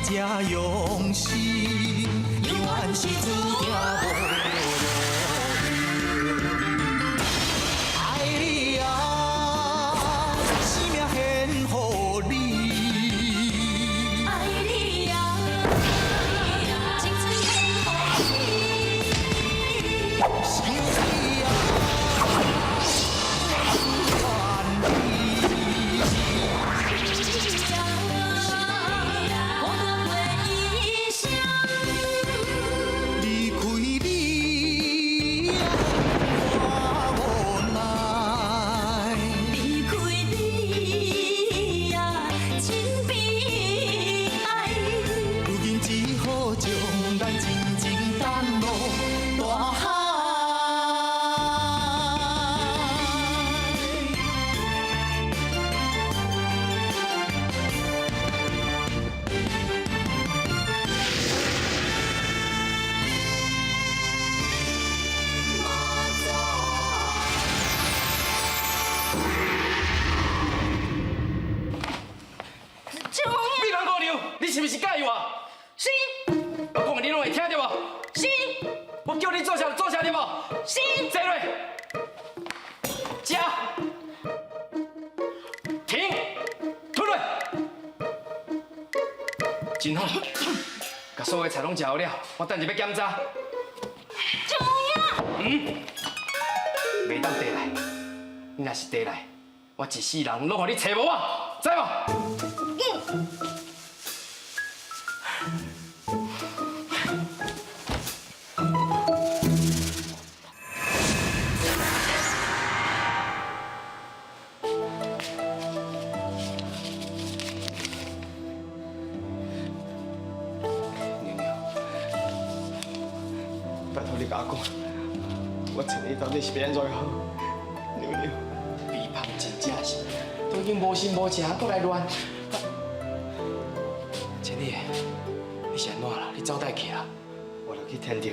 這用心，永遠是注定無路用。愛你啊，生命獻予你。愛你啊，青春獻予你。想你啊，願你。孤單過異鄉。離開你啊，我無奈。離開你啊，真悲哀。如今只好將咱靜靜等落大海。美芳姑娘，你是毋是佮意我？是。我講的你攏會聽著無？是。我叫你做啥就做啥對無？是。坐落，食，停，吞落，真好，共所有菜攏食好了，我等下欲檢查。中嗯，袂當綴來，你若是綴來，我一世人攏予你揣無我，知無？嗯。娘娘，拜託你共我講，我千里到底是欲按怎較好？娘娘，美芳真正是，都已經無心無情，閣來亂。千里，你是按怎啦？你走佗去啊？我落去天頂，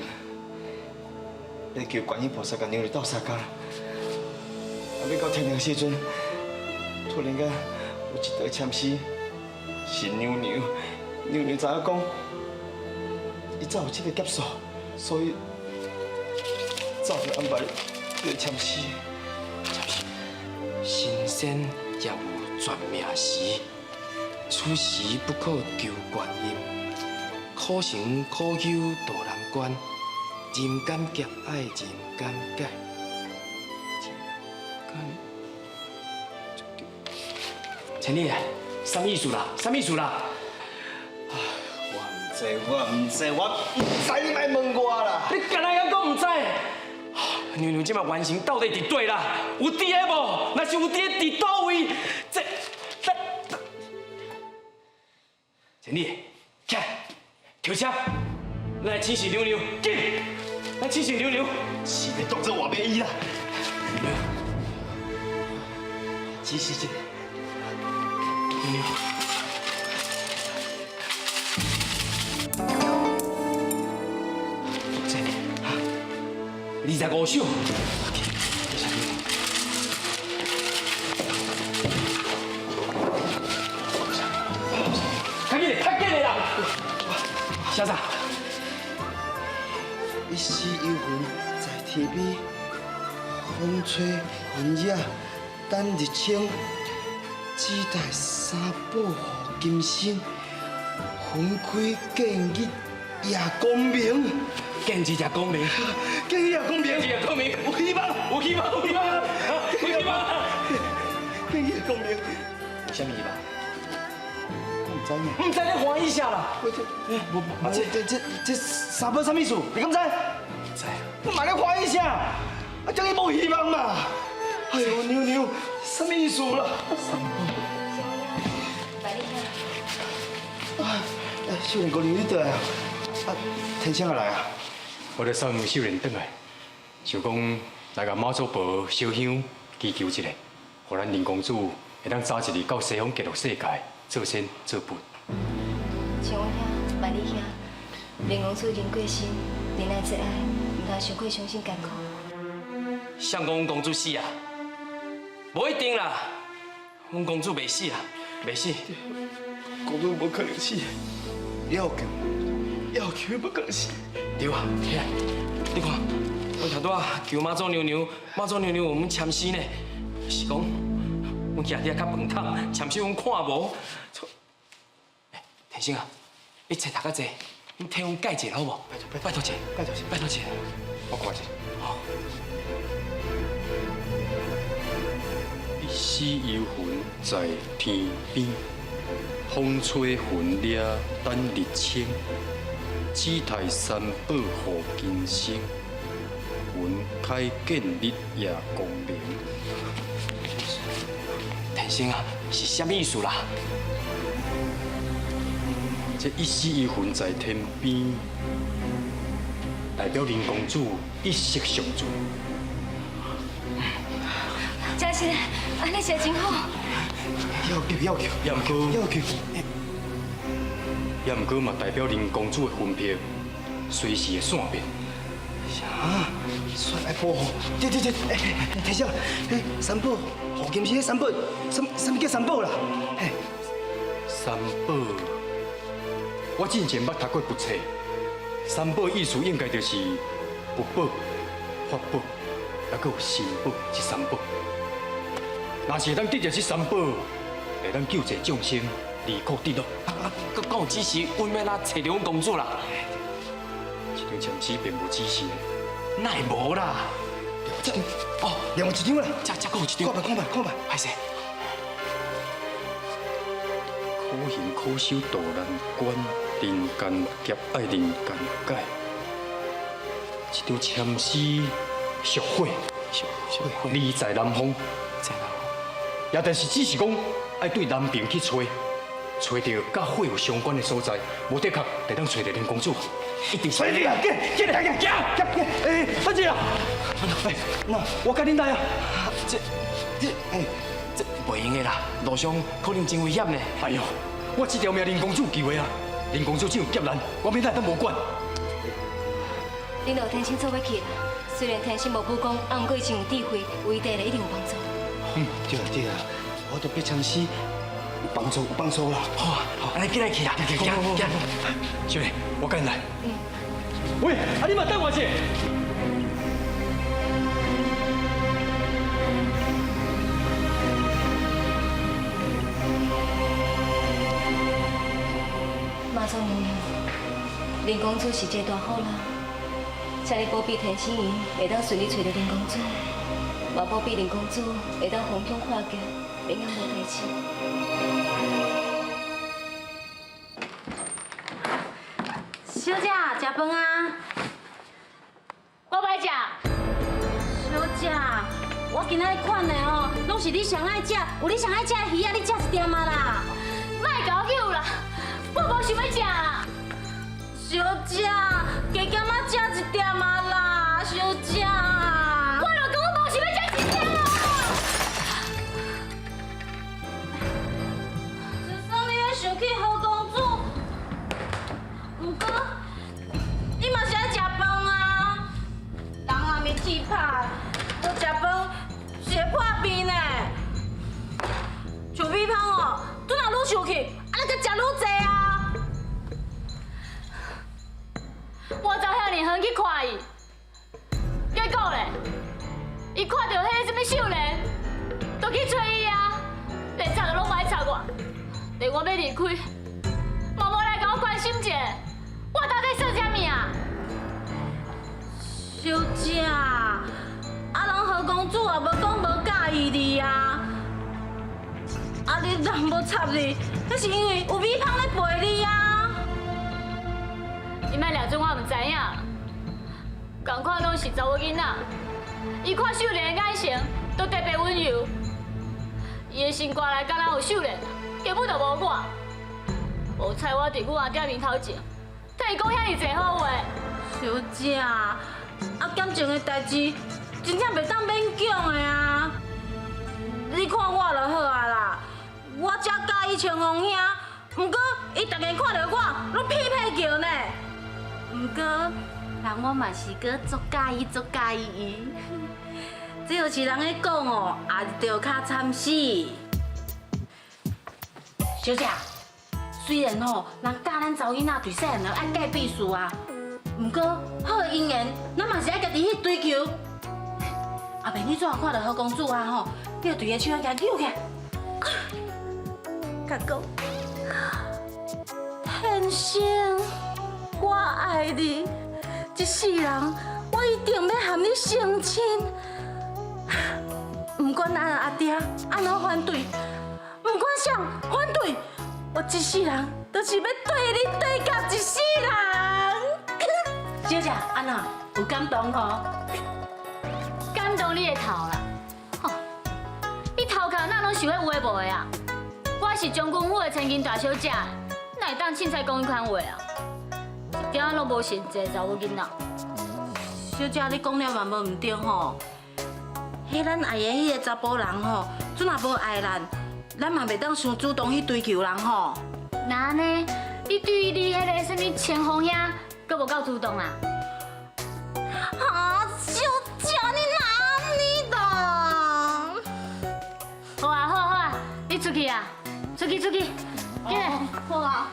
欲求觀音菩薩共娘娘鬥相共。啊，欲到天頂時陣，突然間有一道籤詩，是娘娘，娘娘知影講，伊早有這個劫數，所以早就安排這個籤詩。神仙也無絕命時，此時不可求觀音，苦行苦修渡難關，人間劫愛人間解，人間。千里，啥物意思啦？啥物意思啦？我毋知，我毋知，我毋知，你莫問我啦。你敢若會講毋知？娘娘這擺元神到底佇佗啦？有佇个無？若是有佇个，佇佗位？這、這、這……千里，起來，抽籤，咱來請示娘娘，緊，咱請示娘娘。是欲當做我欲醫啦。指示一下。娘娘。真的，25首。較緊的，較緊的啦！寫啥？一世幽魂在天邊，風吹雲影等日清，只待三寶護金身，分開見日夜光明。見日夜光明，見日夜光明，見日夜光明，有希望，有希望，有希望，有希望。見日夜光明，有啥物希望？我毋知呢。毋知你歡喜啥啦？我這，無這這這三寶啥物意思？你敢知？毋知。我嘛咧歡喜啥？啊，這樣無希望嘛！哎呦，娘娘，啥物意思啦？小英，啊，秀蓮姑娘，你倒來啊？啊，天生也來啊？我咧送秀蓮轉來，想講來共媽祖婆燒香祈求一下，予咱林公子會當早一日到西方極樂世界做仙做佛。像我兄、萬里兄，林公子人過身，忍耐節哀，毋通傷過傷心艱苦。誰講阮公子死啊？無一定啦，阮公子袂死啊，袂死。公子無可能死，要求，要求不可惜。对啊，起来，你看，阮头拄仔求妈祖娘娘，妈祖娘娘有阮签诗呢，是讲阮徛伫遐较饭桶，签诗阮看无。欸，天生啊，你册读较济，你替阮解一下好无？拜托，拜托一下，拜托一下拜托一下。我看一下。一死幽魂在天边，风吹云掠等日清。紫台三宝护金身，云开见日夜光明。天生啊，是啥物意思啦？这一死幽魂在天边，代表林公子一息尚存。真是，按呢是真好。要求，要求，也毋过，要求。也毋过嘛，代表林公子的魂魄随时会散变。啥？算爱保护？对对对，哎，天生，哎，三宝，护金是三宝，啥啥物叫三宝啦？嘿，三宝，我之前捌读过簿册，三宝意思应该就是佛宝、法宝，还阁有神宝，这三宝。若是会当得著这三宝，会当救济众生，离苦得乐。啊，阁讲有指示，阮欲按怎揣著阮公主啦？这张签诗并无指示，哪会无啦？这哦，另外一张啦，这这阁有一张。看觅看觅看觅。歹势。苦行苦修渡难关，人间劫爱人间解。这张签诗属火，属火，离在南方，在南方。也就是只是讲爱对南边去揣，揣著佮火有相关的所在，无的确会当揣著林公子。一定揣著啊！紧，紧来，行，行，行，哎，等者啊！哎，那我共恁来啊！这这，哎，这袂用的啦，路上可能真危险呢。哎哟，我这条命林公子救的啊！林公子只有劫难，我欲哪会当无管？恁老天生做伙去啦，虽然天生无武功，啊，毋过伊真有智慧，有伊伫咧一定有帮助。嗯，对啊对啊，我著别签诗有帮助有帮助啦。好啊，好，按呢紧来去啦，行行。小姐，我共恁来。嗯。喂，啊你嘛等我一下。妈祖娘娘，林公子是一个大好人，请你保庇天生伊会当顺利揣著林公子，嘛保庇林公子会当逢凶化吉，平安无代志。小姐，食饭啊？我不爱食。小姐，我今仔日款的吼，拢是你上爱食，有你上爱食的鱼仔，你食一点啊啦。莫共我叫啦，我无想欲食啦。小姐，加减仔食一点啊啦，小姐。我就讲我无想欲食一点啦。就算你欲生气何公子，毋过你嘛是爱食饭啊。人若面铁拍，无食饭是会破病呢。像米芳哦，你若愈生气，按呢阁食愈济啊。我走遐尔远去看伊，结果咧，伊看著彼个啥物秀莲，就去揣伊啊，连插都拢无爱插我，连我欲离开，嘛无来共我关心一下，我到底算啥物啊？小姐，啊人何公子也无讲无佮意你啊，啊你人无插你，那是因为有米芳咧陪你啊。伊莫掠准我毋知影，仝款拢是查某囡仔，伊看秀莲的眼神都特别温柔，伊的心肝内敢若有秀莲啊，根本就无我。无彩我伫阮阿爹面头前，替伊讲遐尔济好话。小姐，啊感情的代志，真正袂当勉强的啊。你看我就好啊啦，我遮佮意清风兄，毋过伊逐个看著我，拢屁屁叫呢。毋过，人我嘛是阁足佮意、足佮意伊。这就是人咧讲哦，也是著跤惨死。小姐，雖然吼，人教咱查某囡仔對細漢就愛計秘事啊，毋過好的姻緣，咱嘛是愛家己去追求。阿伯，你怎看著何公子啊吼，你就對伊手仔共扭起來，共講，天生我愛你，一世人我一定欲和你成親。毋管咱阿爹按怎反對，毋管誰反對，我一世人就是欲對你對到一世人。小姐，按怎有感動吼？感動你的頭啦！吼，你頭殼哪攏想彼有的無的啊？我是將軍府的千金大小姐，哪會當凊彩講彼款話啊？一點仔攏無實際查某囡仔。小姐，你講了嘛無毋對吼。彼咱愛的彼個查埔人吼，陣若無愛咱，咱嘛袂當傷主動去追求人吼。那按呢？你對你彼個啥物千紅兄，閣無夠主動啊？啊，小姐，你哪按呢啦？好啊，好啊，好啊，你出去啊，出去，出去，緊來。好啊。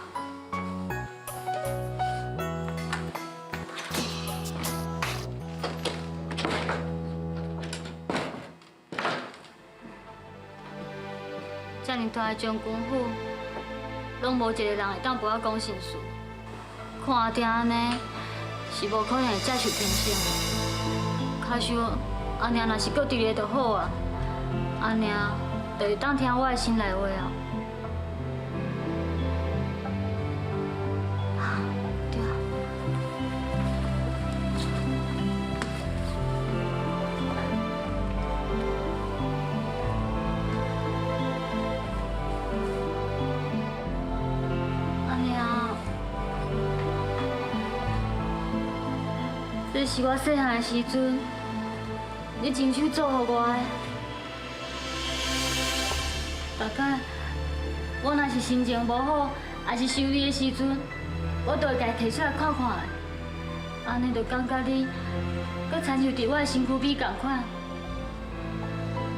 遮爾大的將軍府，攏無一个人會當陪我講心事。看聽按呢，是無可能會接受天生。假使阿娘若是閣佇咧就好啊，阿娘就會當聽我的心內話啊。對啊。阿娘，這是我細漢的時陣，你親手做予我的。大概我若是心情無好，抑是想你的時陣，我都會共伊提出來看看的。按呢就感覺你閣親像佇我的身軀邊仝款。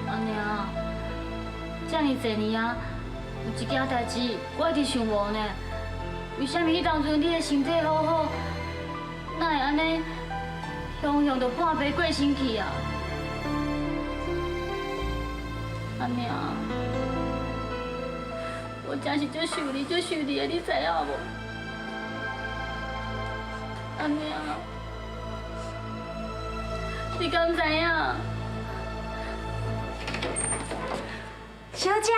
阿娘，遮爾濟年啊，有一件代誌我一直想無呢。為啥物彼當陣你的身體好好，哪會按呢雄雄就破病過身去啊？阿娘，我真是足想你，足想你的，你知影無？阿娘，你敢知影？小姐，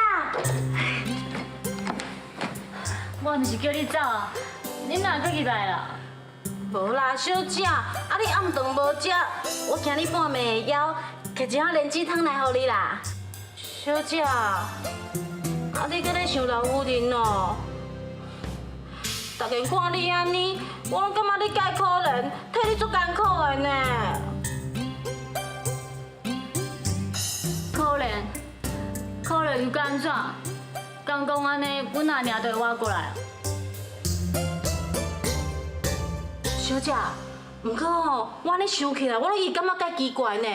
我毋是叫你走啊，你哪閣入來啦？無啦，小姐，啊你暗頓無食，我驚你半暝會枵，摕一碗蓮子湯來予你啦。小姐，啊你閣咧想老夫人哦？逐日看你按呢，我攏感覺你介可憐，替你足艱苦的呢。可憐，可憐又敢怎？敢講按呢，阮阿娘就會活過來。小姐，毋過吼，我按呢想起來，我攏伊感覺介奇怪呢。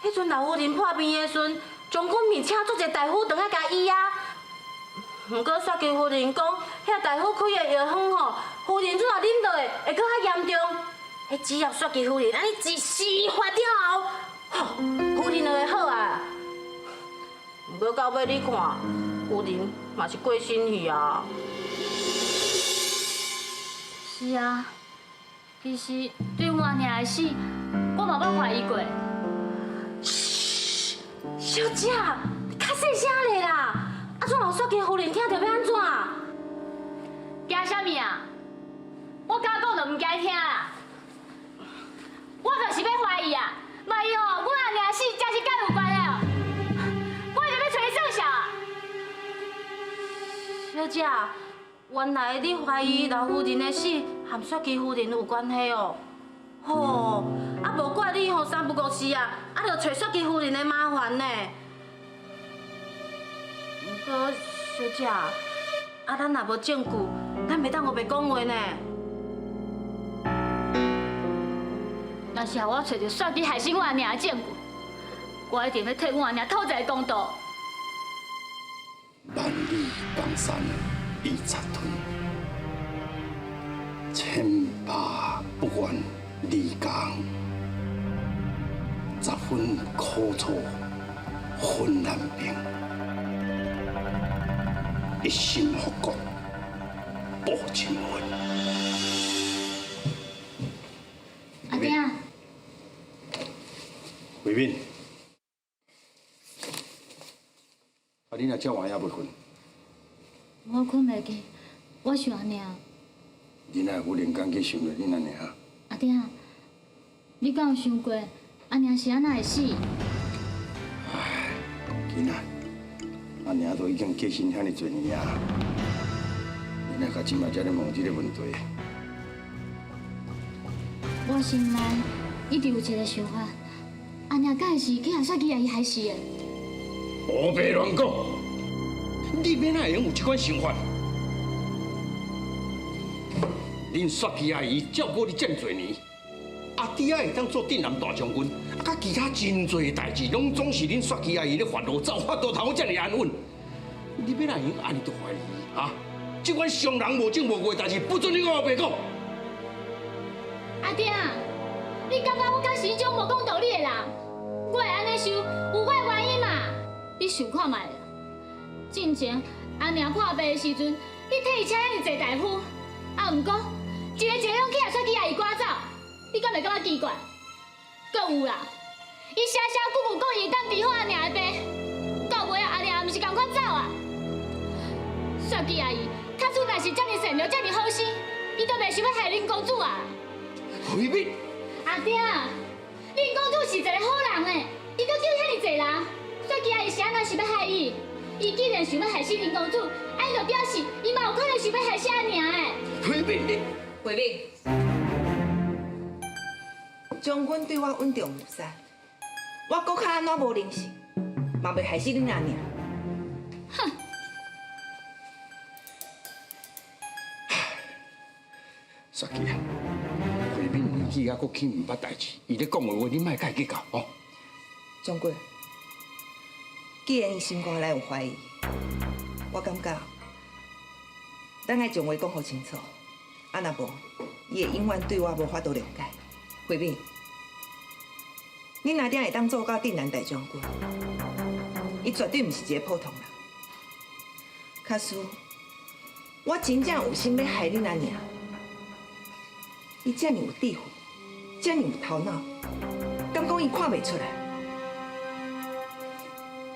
彼陣老夫人破病的時陣，將軍嘛請足濟大夫轉來共醫啊。毋過雪姬夫人講，遐大夫開的藥方吼，夫人陣若啉落去，會閣較嚴重。彼只要雪姬夫人按呢一施法了後，吼，夫人就會好啊。毋過到尾你看，夫人嘛是過身去啊。是啊，其實對阮阿娘的死，我嘛捌懷疑過。噓，小姐，你較細聲咧啦！啊，怎若雪姬夫人聽著欲按怎？驚啥物啊？我敢講就毋驚聽啦。我就是欲懷疑啊，萬一吼，阮阿娘死真是佮有關係哦，我就欲揣伊算數啊！小姐，原來你懷疑老夫人的死和雪姬夫人有關係哦。吼，啊無怪你吼三不五時啊，啊就揣雪姬夫人的麻煩呢。毋過小姐，啊咱若無證據，咱袂當烏白講話呢。若是予我揣著雪姬害死阮阿娘的證據，我一定欲替阮阿娘討一个公道。萬里江山，伊贼吞，千百不愿离家，十分苦楚分难平，一心复国报情分。阿爹。慧敏，啊，你若遮晚还袂睏？我睏袂去，我想阿娘。你哪会忽然间去想著恁阿娘？阿爹，你敢有想过阿娘是按怎会死？唉，囡仔，阿娘都已经过身遐尔济年啊，你哪到这摆才咧问这个问题？我心内一直有一个想法，阿娘敢会是去予雪姬阿姨害死的？乌白乱讲！你欲哪会用有这款想法？恁雪姬阿姨照顾你这么济年，阿弟仔会当做镇南大将军，啊，佮其他真济代志，拢总是恁雪姬阿姨咧发落走，法度头这么安稳。你欲哪会用按呢就怀疑啊？这款伤人无证无据的代志，不准你乌白讲。阿弟，你感觉我敢是彼种无讲道理的人？我会按呢想，有我的原因嘛？你想看觅啦。进前阿娘破病的时阵，你替伊请遐尔济大夫，啊，毋过一个一个拢去予雪姬阿姨赶走，你敢袂感觉奇怪？阁有啦，伊声声句句讲伊会当治好阿娘的病，到尾啊阿娘毋是仝款走啊？雪姬阿姨，假使若是遮尔善良、遮尔好心，伊都袂想欲害恁公主啊！慧敏，阿爹，恁公主是一个好人呢，伊阁救遐尔济人，雪姬阿姨是按怎想欲害伊？伊既然想欲害死恁公主，按呢就表示伊嘛有可能想欲害死阿娘的。慧敏，你慧敏，将军对我稳重如山，我阁较按怎无灵性，嘛袂害死恁阿娘。哼！雪姬啊，慧敏年纪犹阁轻，毋捌代志，伊咧讲的话，你莫佮伊计较哦。将军，既然伊心肝内有怀疑，我感觉咱爱将话讲予清楚，啊若无，伊会永远对我无法度谅解。慧敏，恁阿爹会当做到镇南大将军，伊绝对毋是一个普通人。假使我真正有心欲害恁阿娘，伊遮尔有智慧，遮尔有头脑，敢讲伊看袂出来？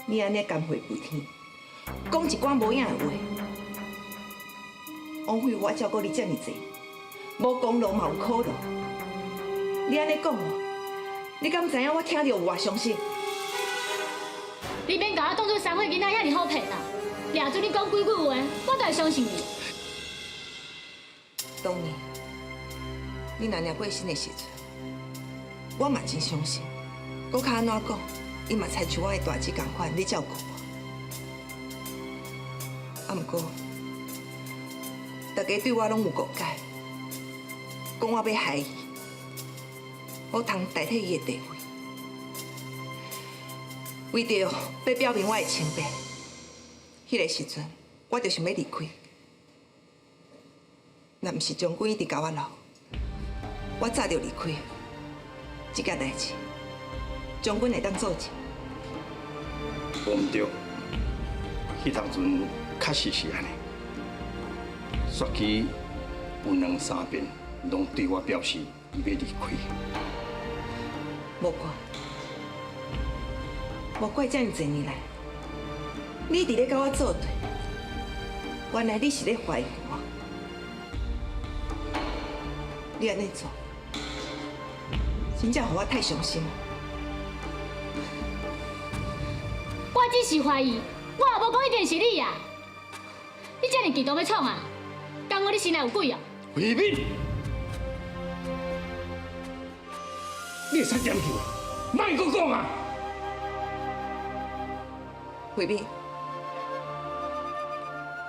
你按呢甘慧不天，讲一寡无影的话，枉费我照顾你遮尔济，无功劳嘛有苦劳。你按呢讲我，你敢知影我听著有偌伤心？你免共我当做三岁囡仔遐尔好骗啦！掠准你讲几句话，我就会相信你。当年恁阿娘过身的时阵，我嘛真伤心。阁较按怎讲，伊嘛亲像我的大姊仝款咧照顾我。啊，毋过大家对我拢有误解，讲我欲害伊，好通代替伊的地位。为著欲表明我的清白，彼个时阵我就想欲离开。若毋是将军一直共我留，我早就离开。这件代志，将军会当作证。无毋对，彼当阵确实是按呢。雪姬有两三遍拢对我表示伊欲离开。无怪，无怪这尔济年来，你一直咧佮我作对，原来你是咧怀疑我。你按呢做，真正予我太伤心。我只是怀疑，我也无讲一定是你啊！你这尔激动欲创啊？敢讲你心内有鬼哦？慧敏，你会使点去无？莫阁讲啊！慧敏，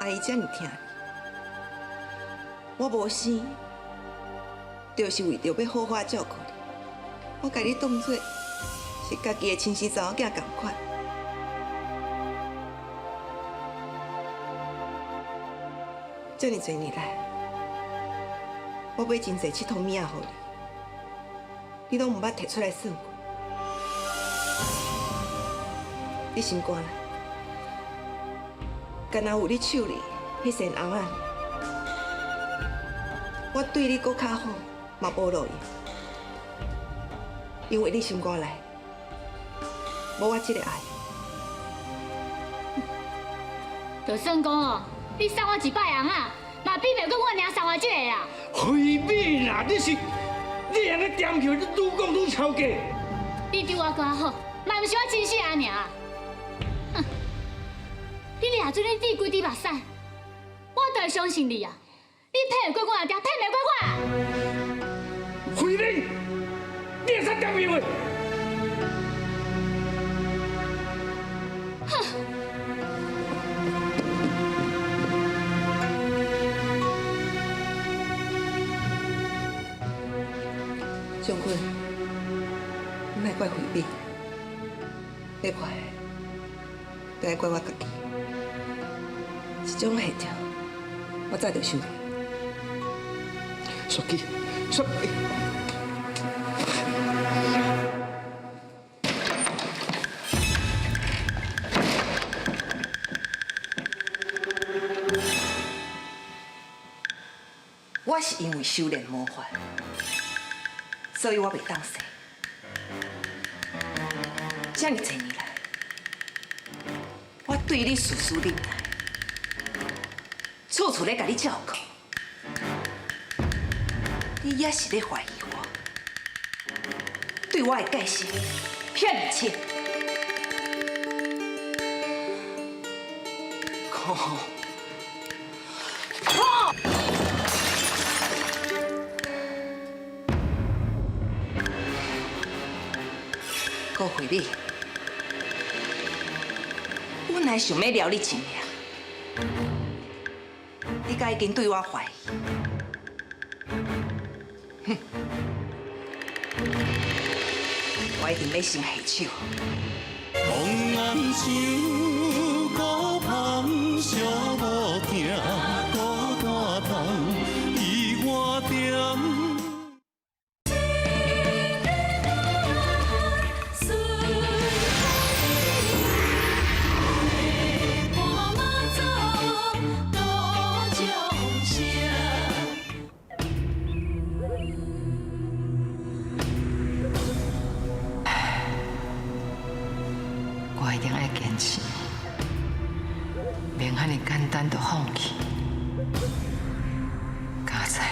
阿姨这尔疼你，我无生，就是为著欲好好照顾你。我共你当做是家己的亲生查某囝仝款。這爾濟年來，我買真濟佚佗物仔予你，你攏毋捌提出來算過。你心肝內，敢若有你手裡彼身尪仔，我對你閣較好嘛無路用，因為你心肝內無我這个愛。就算講哦，你送我一擺尪仔，嘛比袂過我娘送我這個啦。惠敏啊，你是你按呢踮起，你愈講愈超過。你對我閣較好，嘛毋是我親生阿娘。哼，你掠准你滴規滴目屎，我就會相信你啊！你騙會過我阿爹，騙袂過我。惠敏，你會使踮起袂？哼！將軍，你莫怪惠敏，欲怪，就愛怪我家己。這種現象，我早就想過。雪姬，雪。我是因為修煉魔法，所以我袂當生。這爾濟年來，我對你事事忍耐，處處咧共你照顧，你也是咧懷疑我，對我的戒心遐爾深。可。顧惠美，本來想欲撩你一命，你敢已經對我懷疑？哼！我一定欲先下手。我一定愛堅持，免遐爾簡單就放棄。佳哉，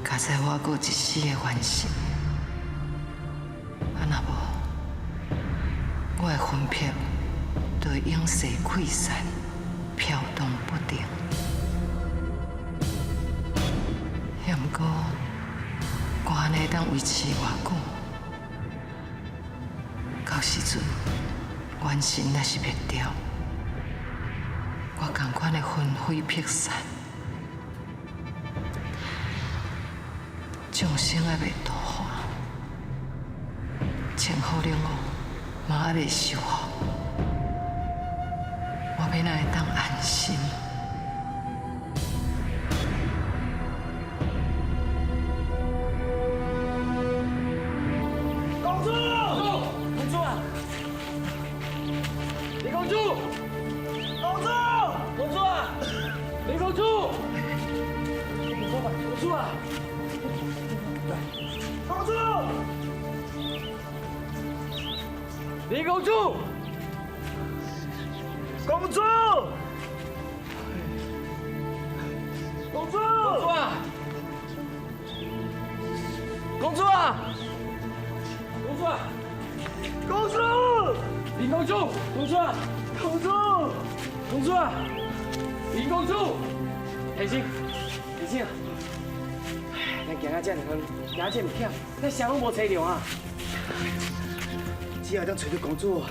佳哉，我閣有一絲的怨心，啊若無，我的魂魄就會永世潰散，飄動不定。也毋過，我按呢會當維持偌久？到時陣，元神若是滅掉，我仝款會魂飛魄散，眾生猶未度化，千好領悟嘛猶未修好，我欲哪會當安心？公主，公主啊！李公主，公主，公主啊！李公主，公主啊！公主，李公主，公主，公主，公主啊！公主啊！公主啊！公主！林公主，公主啊！公主，公主啊！林公主，天心，天心啊！咱行到遮爾遠，行到這麼險，咱啥攏無揣著啊！只要當揣著公主，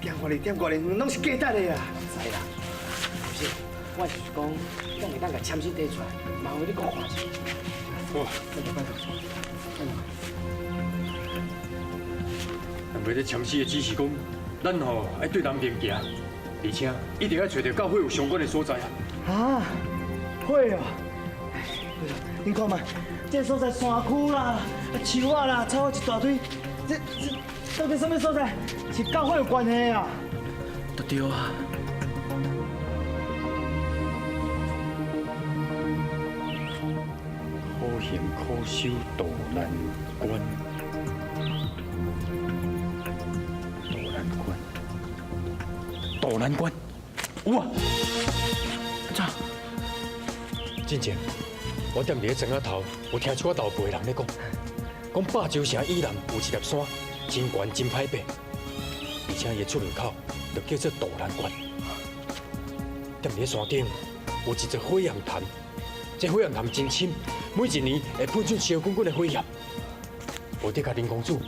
行偌里點偌里遠，攏是價值的啊！知啦，不是，我就是講，敢會當共簽信提出來，麻煩你閣看一下。好，拜託拜託，拜託。但袂這簽詩的指示講，咱吼愛對南邊行，而且一定要揣著佮火有相关的所在啊！啊，火哦！恁看覓，這个所在山區啦、樹仔啦、草仔一大堆，這到底啥物所在？是佮火有關係啊？對啊。苦行苦修渡難關，渡難關，渡難關，有啊！怎？進前我踮佇咧莊仔頭，有聽一寡老輩人咧講，講百州城以南有一粒山，真懸真歹爬，而且伊的出入口就叫做渡難關。踮佇咧山頂有一座火焰潭，這火焰潭真深。每一年會噴出燒滾滾的火焰，無得佮林公主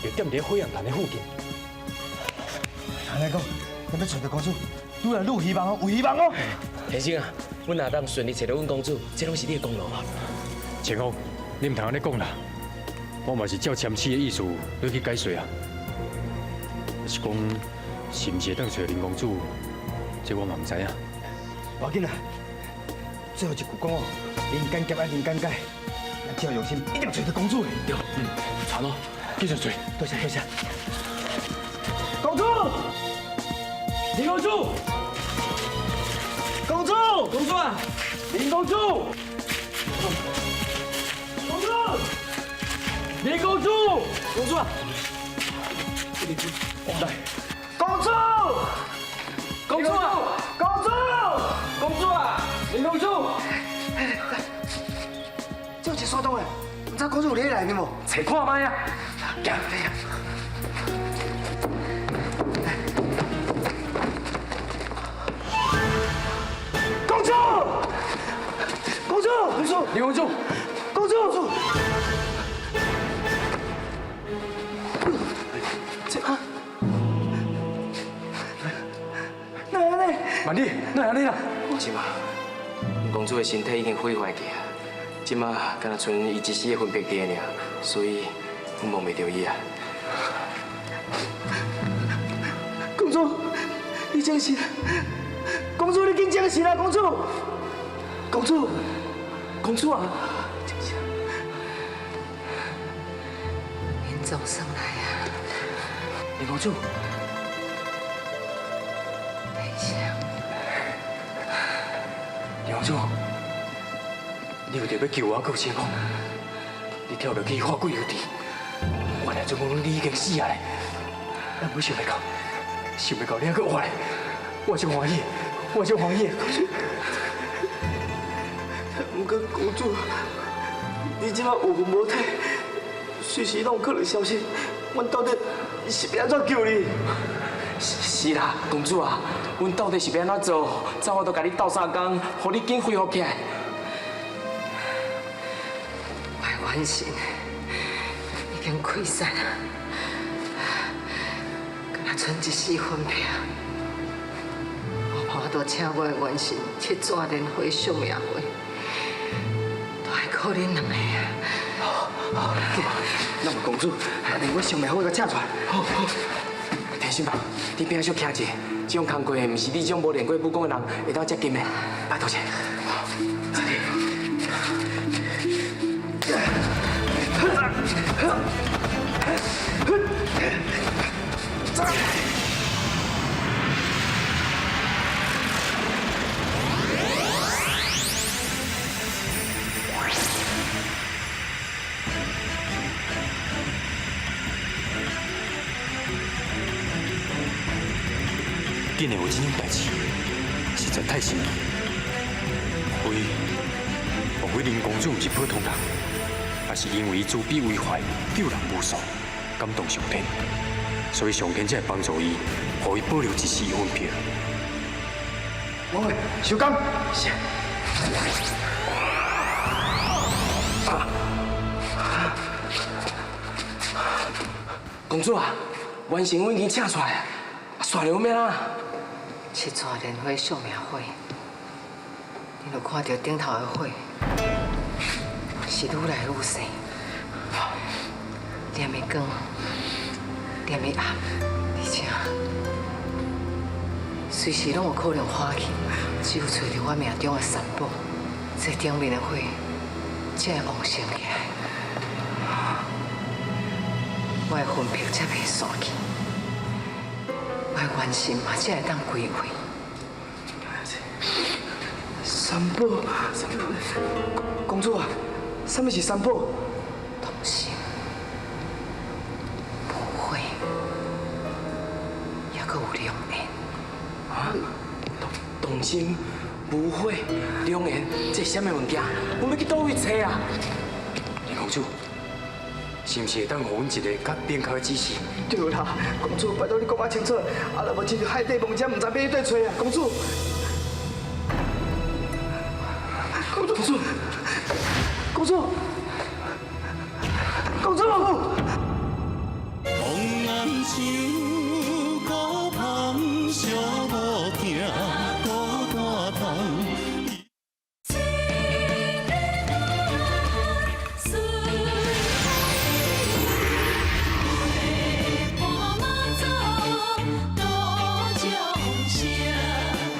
就踮佇火焰潭的附近。按呢講，咱欲揣著公主，愈來愈有希望哦，有希望哦。先生啊，阮若當順利揣著阮公主，這攏是你的功勞啊。清風，你毋通按呢講啦，我嘛是照簽詩的意思落去解說啊。是講是毋是會當揣著林公主，這我嘛毋知影。無要緊啦，最後一句講哦。人間劫愛人間解，咱只要用心，一定揣著公主的。對，傳哦，繼續揣。多謝多謝。公主，林公主，公主，公主啊，林公主，公主，林公主，公主啊，來，公主，公主啊，公主，公主啊，林公主。這有一山洞的，毋知公主有佇內面無？揣看覓啊！行。公主，公主，公主，林公主，公主，這啊，哪會按呢？萬里，哪會按呢啦？這馬，公主的身體已經毀壞去啊。這馬敢若賰伊一絲的魂魄佇爾，所以阮摸袂著伊啊。公主，你精神！公主，你緊精神啊！公主，公主，公主啊！精神。恁總算來啊！林公主。天生。林公主。你為著欲救我，閣有成功，你跳落去化鬼油池，原來做講你已經死啊咧！咱毋想袂到，想袂到你還閣活咧，我真歡喜，我真歡喜。公主，毋過公主，你這馬有魂無體，隨時攏有可能消失，阮到底是欲按怎救你？是啦，公主啊，阮到底是欲按怎做，才有法度共你鬥相共，予你緊恢復起來？我元神已經潰散啊，敢若賰一絲魂魄。我無法度請我的元神七轉蓮花惜命會，都愛靠恁兩个啊！好，好，那麼公主，連我惜命火共請出來。好，好。天心啊，你邊仔小徛者，這種工課毋是你這種無練過武功的人會當接近的，拜託者。竟然有這種代誌，實在太神奇。莫非林公主毋是普通人，也是因為伊慈悲為懷，救人無數，感動上天，所以上天才會幫助伊，予伊保留一絲魂魄。喂，收工。是。公主啊，元神我已經請出來啊，煞了欲按怎？七轉蓮花惜命火，你有看著頂頭的火是愈來愈細，念的光，念的暗，而且隨時攏有可能火去。只有揣著我命中的三寶，這頂面的火才會旺盛起來，我的魂魄才袂散去，我的元神嘛才會當歸位。三寶，公主啊，啥物是三寶？同心、無悔，猶閣有良緣。啊？同心、無悔、良緣，這是啥物物件？阮欲去佗位揣啊？林公主，是毋是會當予阮一个較明確的指示？對啦，公主，拜託你講較清楚，啊，若無親像海底夢者，毋知欲去佗揣啊！公主，公主，公主，公主，風暗像孤芳，寂寞疼，孤單痛。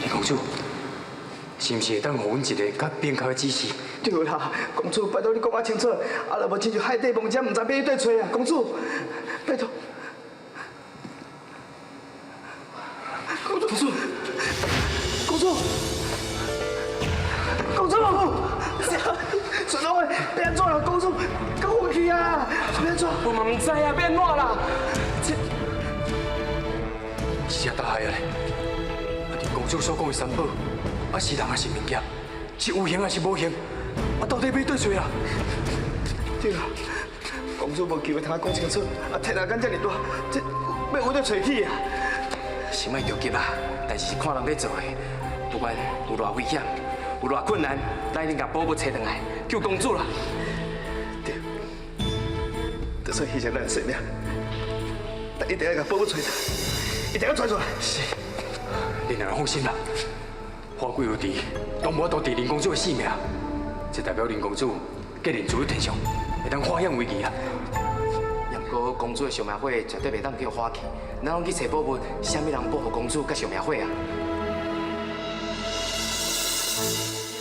林公主，是毋是會當予阮一个較明確的指示？對啦，公主，拜託你講較清楚，啊，若無親像海底夢者，毋知欲去佗揣啊！公主，拜託。公主，公主，公主，孫老妹，欲按怎啦？公主，敢昏去啊？欲按怎？我嘛毋知啊，欲按怎啦？這是大海啊咧！啊，林公主所講的三寶，啊是人還是物件？是有形還是無形？啊，到底欲佗揣啦？對啊，公主無機會通講清楚，啊，天啊，敢遮爾大，這欲往佗揣去啊？是莫著急啊，代誌是看人咧做的，不管有偌危險，有偌困難，咱一定共寶物揣轉來，救公主啦！對，就算犧牲咱的性命，但一定愛共寶物揣出來，一定愛揣出來。是，你兩人放心啦，花貴有治，都無法度治林公主的性命，這代表林公主吉人處於天上，會當化險為夷啊！不過公主的惜命火絕對袂當叫火去，咱攏去揣寶物，啥物人保護公主佮惜命火啊？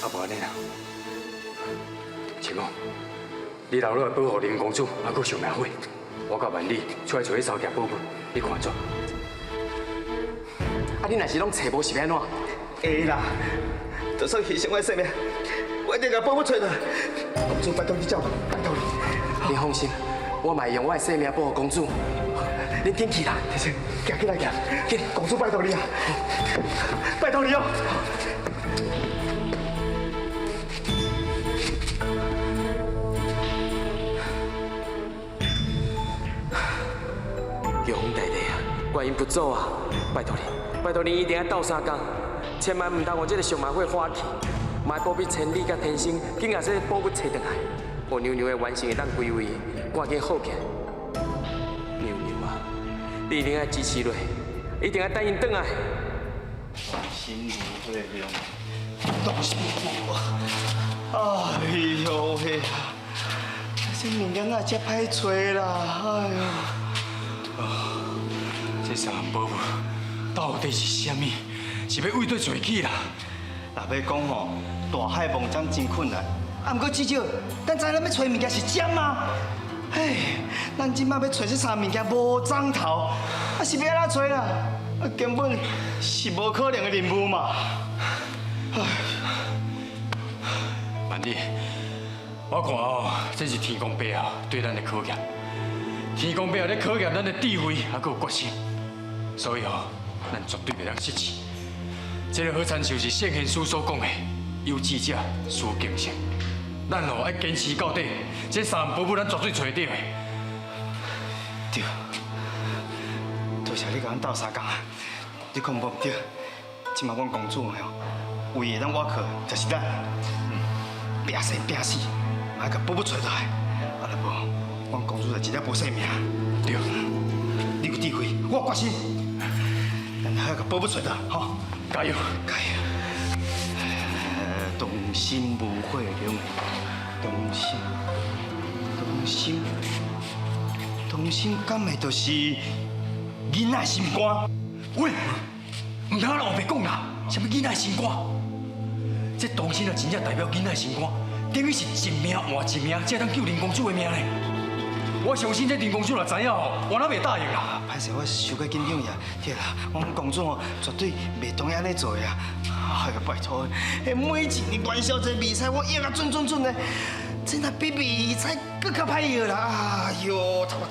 啊，無按呢啦，青紅，你留落來保護林公主，啊，閣惜命火，我佮萬里出來揣彼三件寶物，你看怎？啊，你若是攏揣無是欲按怎？會啦，就算犧牲我的性命，我一定共寶物揣轉來。公主，拜託你照顧，拜託你。你放心，我嘛會用我的性命保護公主。你緊去啦，天生，行起來行，緊，公主拜託你啊，拜託你哦。玉皇大帝啊，觀音佛祖啊，拜託你，拜託你一定愛鬥相共，千萬毋通予這个惜命火火去，嘛愛保庇千里佮天生，緊共這个寶物揣轉來，予娘娘的元神會當歸位，趕緊好起來。娘娘啊，你一定愛支持落，一定愛等𪜶轉來。同心無火量，同心無。哎喲喂啊！這物件哪會遮歹揣啦？哎喲！這三項寶物到底是啥物？是欲為佗揣去啦？若欲講吼，大海望針真困難，啊，毋過至少咱知咱欲揣物件是針啊。嘿，咱這擺欲揣這三項物件無欉頭，啊是欲按怎揣啦？啊，根本是無可能的任務嘛。唉，萬里，我看哦，這是天公伯啊對咱的考驗。天公伯啊咧考驗咱的智慧，還閣有決心，所以哦，咱絕對袂當失志。這个好親像是聖賢師所講的，有志者事竟成。咱哦愛堅持到底，這三項寶物咱絕對揣著的。對，多謝你共阮鬥相共啊！你講無毋對，這擺阮公主吼，唯一會當倚靠就是咱，拼生拼死，嘛愛共寶物揣轉來，啊若無，阮公主就真正無性命。對，你有智慧，我有決心，咱好共寶物揣轉來，吼！加油！加油！同心無火量，同心，同心，同心，敢會就是囡仔心肝？喂，毋通啊，烏白講啦，啥物囡仔心肝？這童心啊，真正代表囡仔心肝，等於是一命換一命，才當救林公主的命呢。我相信這林公主若知影吼，我哪袂答應啦。歹勢，我傷過緊張呀，對啦，阮公主吼絕對袂同意按呢做的啊。哎呀，拜託，每一年元宵節迷彩，我約啊準準準的，這若比迷彩閣較歹約啦。哎喲，頭痛。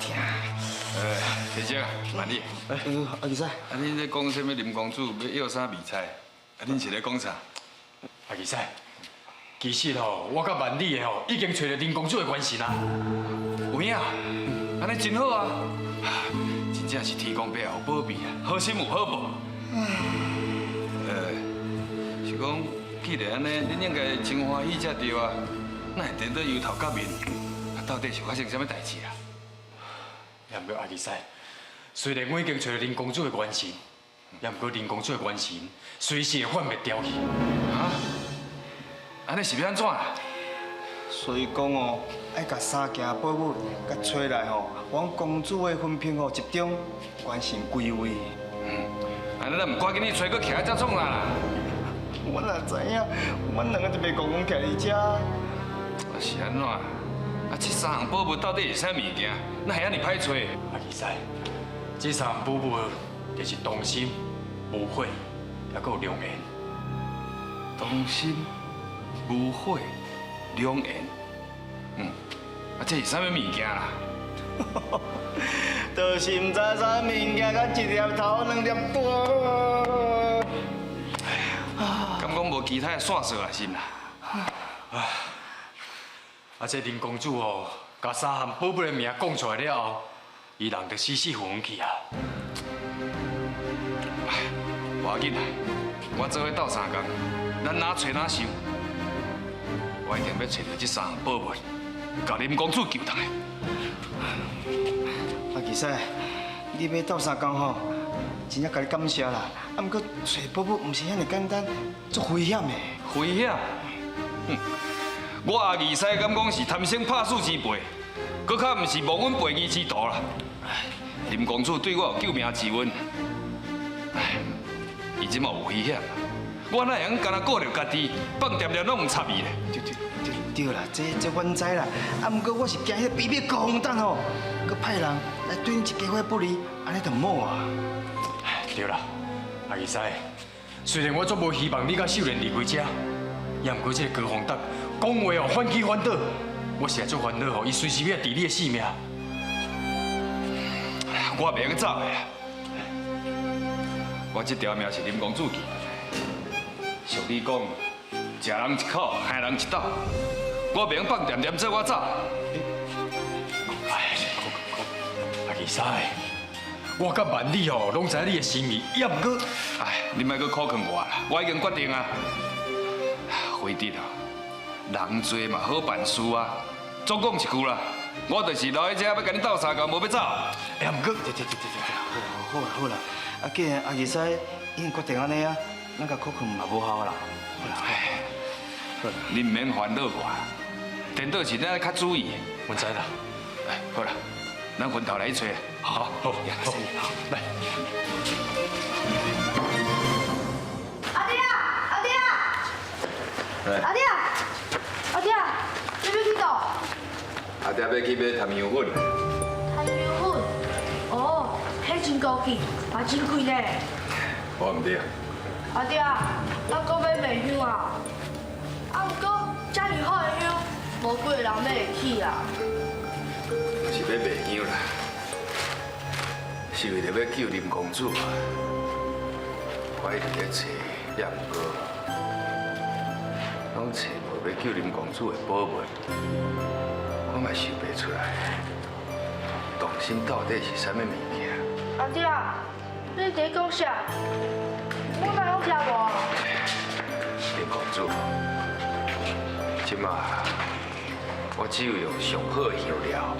天生，萬里。哎，阿義師。啊，恁咧講啥物林公主欲約啥迷彩？啊，恁是咧講啥？阿義師，其實吼，我佮萬里的吼已經揣著林公主的元神啊。有影？按呢真好啊！真正是天公伯有保庇啊，好心有好報。是講，既然按呢，恁應該真歡喜才對啊，哪會顛倒憂頭結面？啊，到底是發生啥物代誌啊？也毋過阿義師，雖然我已經揣著林公主的元神，也毋過林公主的元神隨時會幻滅掉去。啊？按呢是欲按怎啦？所以講哦，愛共三件寶物共揣來吼，阮公主的魂魄吼集中，元神歸位。嗯，按呢咱毋趕緊去揣，閣徛佇遮創啥啦？我哪知影，阮兩個就袂戇戇徛佇遮。啊是按怎？啊，這三項寶物到底是啥物件？哪會按呢歹揣？阿義師，這三項寶物就是童心、無悔，抑閣有良緣。童心、無悔、良緣。嗯，啊，這是啥物物件啦？就是毋知啥物件，佮一粒頭兩粒大。敢講無其他的線索啊，是毋啦？啊，這林公主哦，共三項寶物的名講出來了後，伊人就死死昏去啊。無要緊啦，我做伙鬥相共，咱哪揣哪想，我一定欲揣著這三項寶物，共林公主救轉來。阿義師，你欲鬥相共吼，真正共你感謝啦。啊，毋過揣寶物毋是遐爾簡單，足危險的。危險？哼！我阿義師敢講是貪生怕死之輩，閣較毋是忘恩背義之徒啦。林公主對我有救命之恩，唉，伊這馬有危險，我哪會用干焦顧著家己，放恬恬攏毋插伊咧？對對對對啦，這阮知啦。啊，毋過我是驚彼個卑鄙高鳳丹吼，閣派人來對恁一家伙不利，按呢就毋好啊。對啦，阿義師，雖然我足無希望你佮秀蓮離開遮，也毋過這個高鳳丹講話哦反起反倒，我實在足煩惱吼，伊隨時欲來置你的性命。我袂用走的啦，我這條命是林公主救的。俗語講，食人一口，害人一斗。我袂用放恬恬做我走。哎，阿義師，我佮萬里吼，攏知影你的心意，也毋過，哎，你莫閣苦勸我啦，我已經決定啊。輝哲啊，人濟嘛好辦事啊。總講一句啦，我就是留佇遮欲共你鬥相共，無欲走。哎，毋過，對對對對對，好啦好啦，啊，既然阿義師已經決定按呢啊，咱共苦勸嘛無效啦。好啦，好啦，你毋免煩惱我，顛倒是咱較注意。我知啦。哎，好啦，咱分頭來去揣。好，好，好，來。阿弟啊，阿弟啊，阿弟啊，阿弟啊，你欲去佗？阿弟欲去買檀香粉。檀香粉？哦，彼真高級，嘛真貴呢。我毋對。阿弟啊，咱閣欲賣香啊？啊，毋過遮爾好的香，無幾個人買會起啊。毋是欲賣香啦，是為著欲救林公主。我一直咧揣，也毋過，攏揣無欲救林公主的寶物，我嘛想袂出來，童心到底是啥物物件？阿弟啊，你佇咧講啥？我哪攏聽無？林公主，這馬我只有用上好的香料，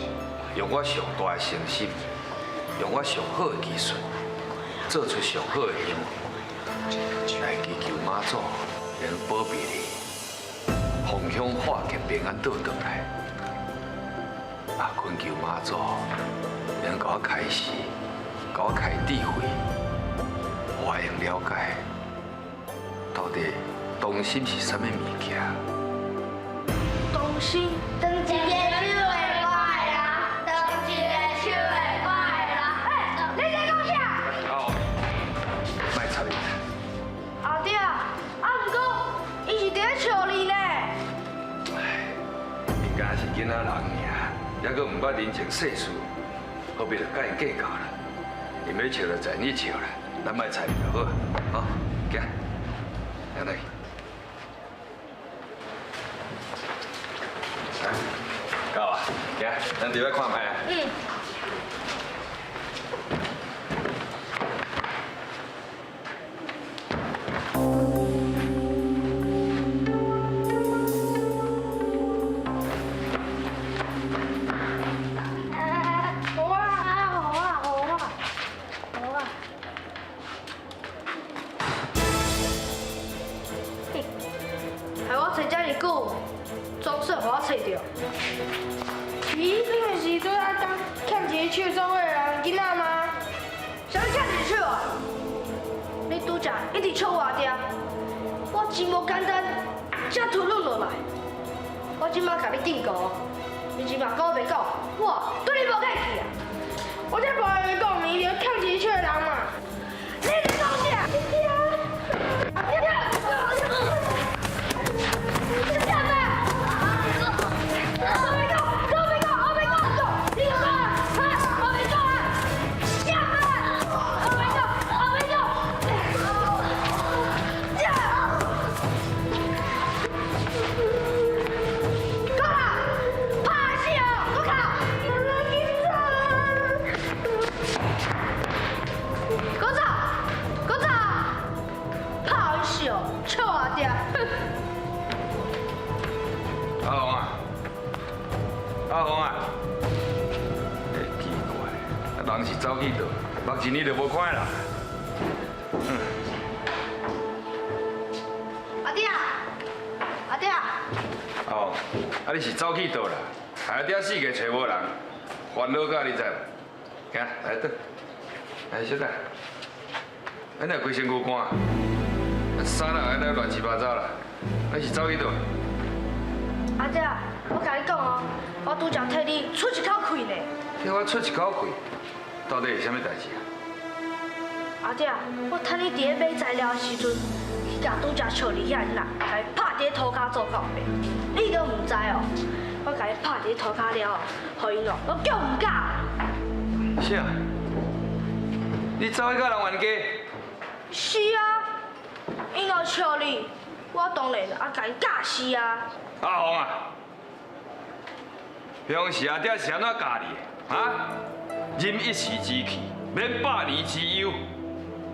用我上大的誠心，用我上好的技術，做出上好的香，來祈求媽祖能保庇你，逢凶化吉，平安倒轉來。啊，懇求媽祖能共我開示，共我開智慧，我会用了解，到底同心是啥物物件？同心，断一个手会我的人，断一个手会我的人。欸，你在讲啥？哦，莫插伊。阿爹啊，啊毋过伊是伫咧笑你呢。应该是囡仔人尔，犹阁毋捌人情世事，何必就佮𪜶计较啦？𪜶欲笑就自然去笑啦，咱莫睬𪜶就好。好，行，行来。到啊，行，咱入来看覓啊。嗯。好啊，好啊，好啊，好啊。哼，害我揣遮爾久，總算予我揣著。咦，你毋是拄仔當欠一個手做伙的人囡仔嗎？啥物欠一個手啊？你拄才一直笑我阿爹，我真無簡單，才吞忍落來。我這擺共你警告，你這擺講袂講，我對你無客氣啊！我才無愛講，你就欠一個手的人嘛。你在講啥？阿紅啊，阿紅啊，欸，奇怪，人是走去佗，目前你就無看啦。阿爹啊，阿爹啊，阿紅，啊你是走去佗啦？害阿爹四界揣無人，煩惱甲你知無？行，來倒，來小等，啊你規身軀汗，啊衫啊按呢亂七八糟啦，啊你是走去佗？阿爹，我共你講哦，我拄才替你出一口氣呢。替我出一口氣，到底是啥物代誌啊？阿爹，我趁你佇咧買材料的時陣，去共拄才笑你遐囡仔，共伊拍佇咧塗跤做到白，你都毋知哦。我共伊拍佇咧塗跤了後，予𪜶哦，攏叫毋敢。啥？你走去佮人冤家？是啊，𪜶若笑你，我當然愛共𪜶教示啊。阿紅啊，平時阿爹是按怎教你的？啊？忍一時之氣，免百年之憂。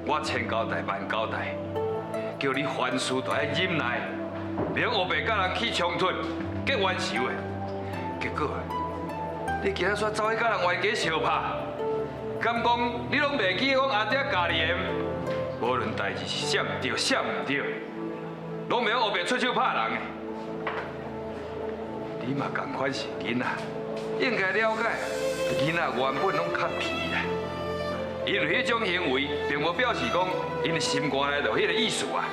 我千交代萬交代，叫你凡事都愛忍耐，免烏白佮人起衝突，結冤仇的。結果，你今仔煞走去佮人冤家相拍，敢講你攏袂記講阿爹教你的？無論代誌是啥毋對，啥毋對，攏袂用烏白出手拍人的。你嘛仝款是囡仔，應該了解，囡仔原本攏較皮啦。因為彼種行為，並無表示講𪜶的心肝內就彼個意思啊。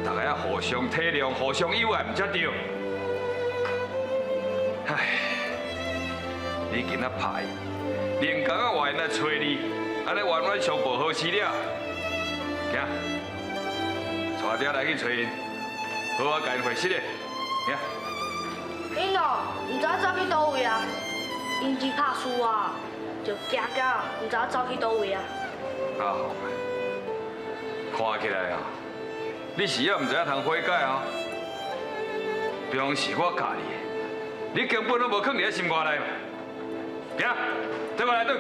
大家要互相體諒、互相友愛，毋才對。唉，你今仔拍伊，連工仔外人來揣你，按呢冤冤相報何時了？行，帶爹來去揣𪜶，好好共𪜶回釋的。行。𪜶哦，毋知影走去佗位啊？𪜶真拍輸啊，就驚甲毋知影走去佗位啊。阿紅啊，看起來啊，你是猶毋知影通悔改哦。平時我教你的，你根本攏無囥佇咧心肝內。行，綴我來轉。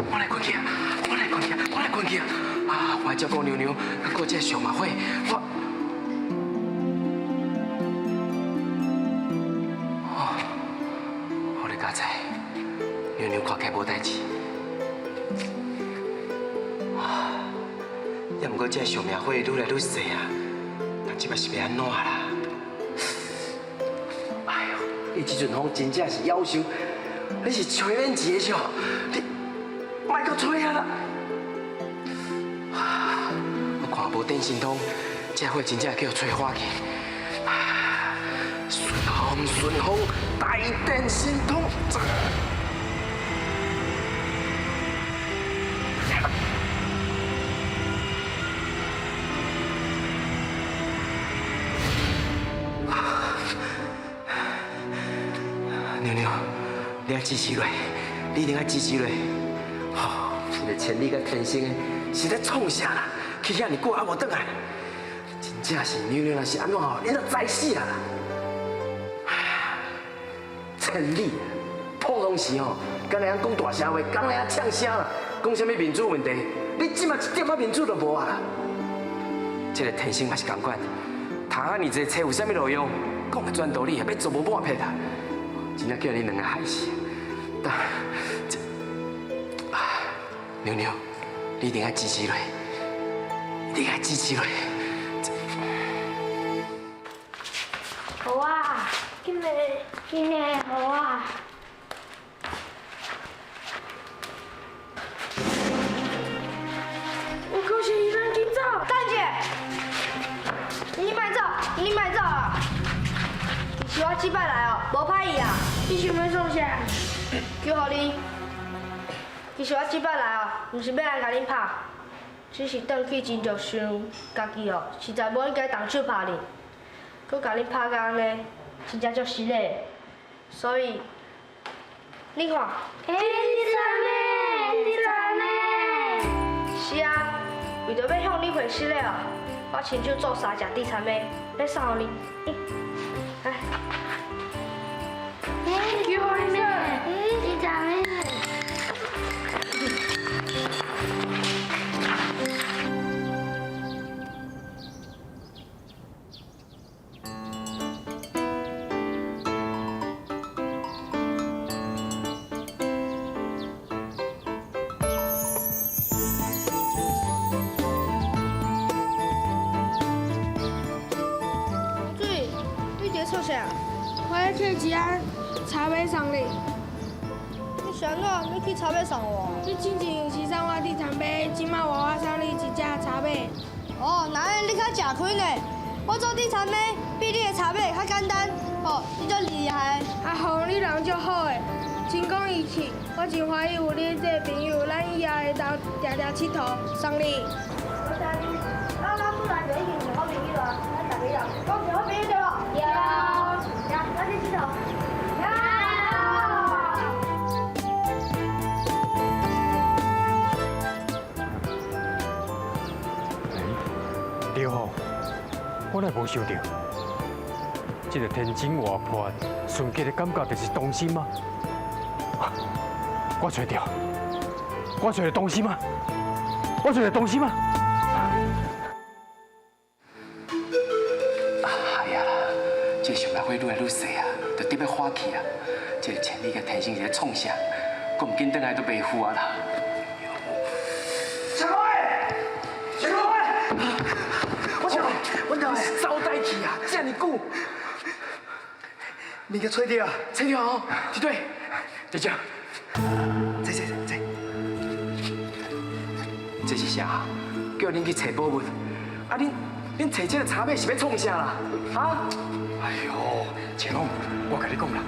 我來困去啊！我來困去啊！我來困去啊！啊！我照顧娘娘，閣這小馬會，我……哦，好你佳哉，娘娘看起來無代誌。过这相命火愈来愈细啊，但这摆是欲按怎啦？哎呦，你这阵风真正是夭寿，你是吹免钱的是？你莫阁吹啊啦！我看无电神通，这火真正叫吹花去。顺风顺风，大电神通。娘娘，你爱支持落，你一定爱支持落。吼，这个千里佮天生的，是咧创啥啦？去遐尔久还无转来，真正是娘娘若是按怎吼，你都知死啦！千里，普通时吼，敢若晓讲大声话，敢若晓呛声啦，讲啥物面子问题？你这马一点仔面子都无啊！这个天生嘛是仝款，读遐尔济册有啥物路用？讲的全道理，欲做无半撇啦！真正叫你两个害死！但这，娘娘，你一定爱支持落，一定爱支持落。好啊，今日今日好啊。我恭喜你咱紧走。大姐，你莫走，你莫走啊！其实我这摆来哦，无歹意啊。你想欲创啥？求予你。其实我这摆来哦，毋是欲来共恁拍，只是转去真著想家己哦，实在无应该动手拍恁，阁共恁拍甲按呢，真正足失礼。所以，你看，欸，你赞呢？你赞呢？是啊，为著欲向你回失礼哦，我亲手做三只猪田糜，欲送予恁。来。求予你。你赞呢？水，你伫咧创啥？我咧摕一盒茶杯送你。你是按怎欲去茶杯送我？你之前是送我地毯杯，这摆换我送你一只茶杯。哦，那按呢你较食亏呢？我做地毯杯比你的茶杯较简单，哦，你足厉害。阿红，你人足好的，真讲义气，我真欢喜有你这个朋友，咱以后会当定定𨑨迌，送你。多谢你，咱老出来就已经是好朋友啊，咱大家啦，讲是好朋友对无？对。来，咱去𨑨迌。对吼，我哪无想到，这个天真活泼、纯洁的感觉就是童心吗？我揣著，我揣著童心吗？我揣著童心吗？哎呀啦，这个相命火愈来愈细啊，就得欲火去啊！这个千里佮天生是咧创啥？阁毋紧转来都袂赴啊啦！小哥，小哥，我我走带去啊，这么久，物件揣著，揣著哦，这对，这只，这这这，这是啥？叫恁去揣宝物，啊恁恁揣这个茶马是欲创啥啦？啊？哎呦，清风，我共你讲啦，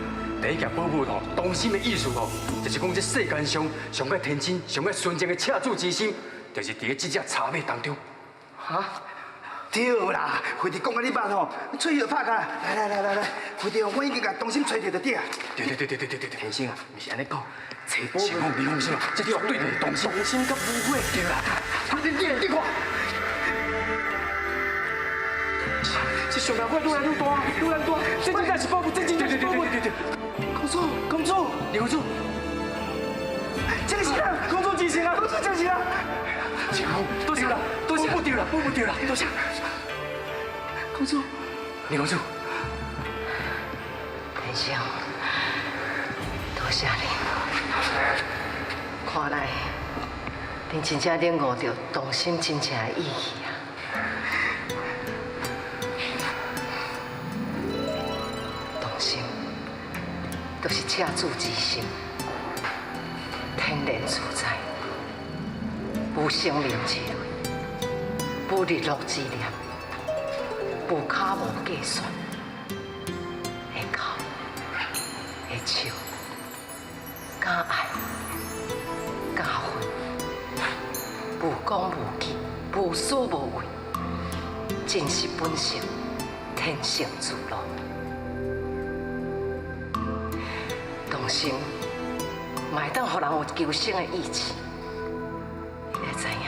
第一件宝物吼，童心的意思吼，就是讲这世间上上较天真、上较纯净的赤子之心，就是伫咧这只茶马当中。哈？对啦，非得讲甲你捌吼，喙就拍开，来来来来来，非得我已经共童心揣著就对啊。对对对对对对对对，天生啊，毋是按呢讲，揣宝物，清风，你放心啦，这绝对就是童心，童心佮无悔。对啦，你看，这相命火愈来愈大，愈来愈大，这真正是宝物，这真正是宝物。对对对。公主，公主，李公主，这个是啊，公主真是啊，公主真是啊。清风，多谢啦，多谢，不对啦，不对啦，多谢。公主，李公主，天生，多谢你。看来，恁真正领悟著童心真正的意义啊！就是赤子之心，天然自在，無生命之類，無日落之念，無跤無計算，會哭，會笑，敢愛，敢恨，無講無記，無私無畏，真實本性，天性自樂。動心，嘛會當予人有求生的意志。你愛知影，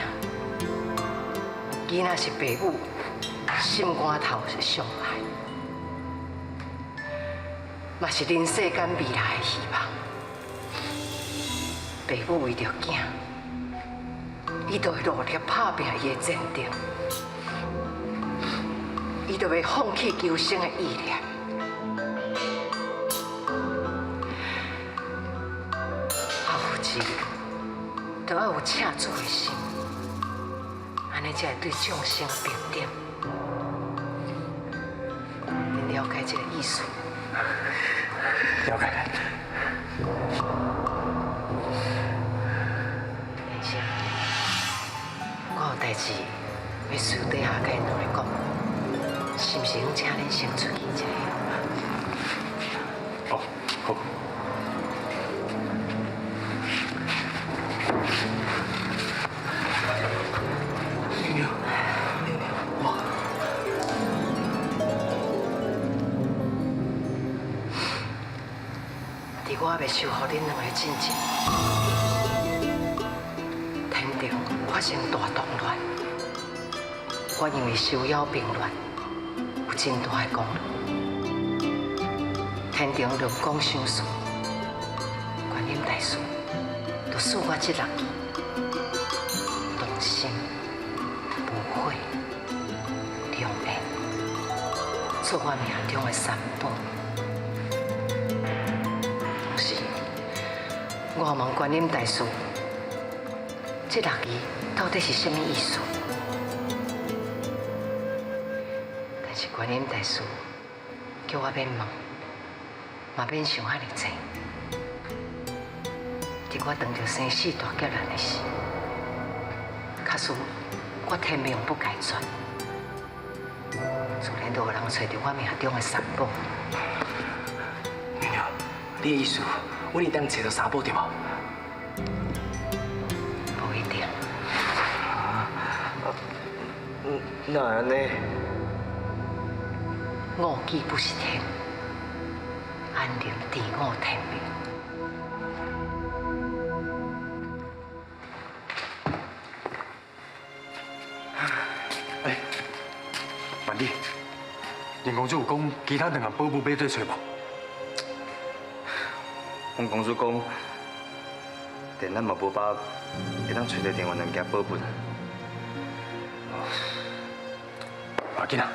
囡仔是爸母心肝頭是上愛，嘛是人世間未來的希望。爸母為著囝，伊就會努力拍拚伊的前程，伊就袂放棄求生的意念。都愛有赤子的心，按呢才會對眾生平等。恁了解這個意思？了解。先生，我有代誌欲私底下共𪜶兩个講，是毋是用請恁先出去一下？哦，好。我未收予恁兩个進前，天庭發生大動亂，我因為收妖兵亂，有真大的功勞。天庭論功賞賜，觀音大士就賜我這六字：動心、無悔、良緣，做我命中的三寶。我問觀音大士，這六字到底是啥物意思？但是觀音大士叫我免問，嘛免想遐爾濟。佇我當著生死大劫難的時，假使我天命不該絕，自然就有人揣著我命中的三寶。娘娘，你的意思？阮會當揣著三寶對無？無一定。哪會按呢？五既不是天，安能知我天命？哎，万里，林公主有講其他兩項寶物欲對揣無？阮公主講，電咱嘛無把握會當揣著另外兩件寶物。無要緊啊，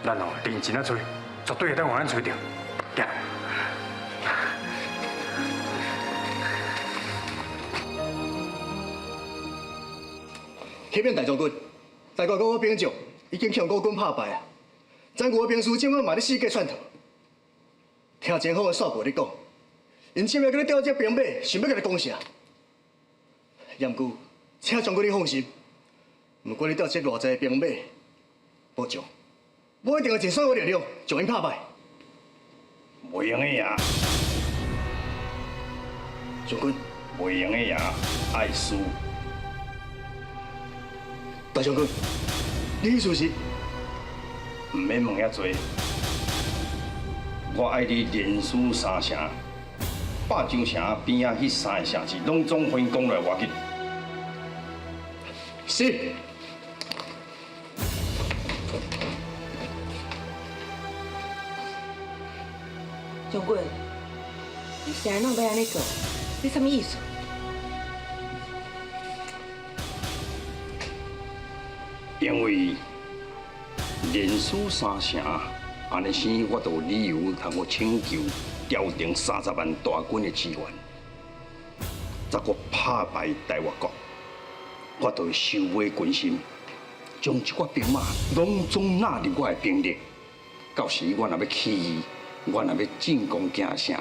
咱哦認真啊揣，絕對會當予咱揣著。行。啟稟大將軍，大國國兵將已經向國軍拍敗啊！咱國的兵士這擺嘛咧四界竄逃。聽前方的哨報咧講，𪜶這擺閣咧調集兵馬，想欲共你攻城。毋過，請將軍你放心，毋管你調集偌濟兵馬，部將，我一定會盡所有力量將𪜶拍敗。袂用的贏。將軍，袂用的贏，愛輸。大將軍，你意思是？毋免問遐濟，我愛你連輸三城，百丈城邊仔彼三个城市，攏總分攻來活緊。是。將軍，你是按怎欲按呢做？你啥物意思？因為連輸三城，按呢生，我就有理由通閣請求朝廷30萬大軍的支援。再閣拍敗大越國，我就會收買軍心，將這寡兵馬攏總納入我的兵力。到時我若欲起義，我若欲進攻京城，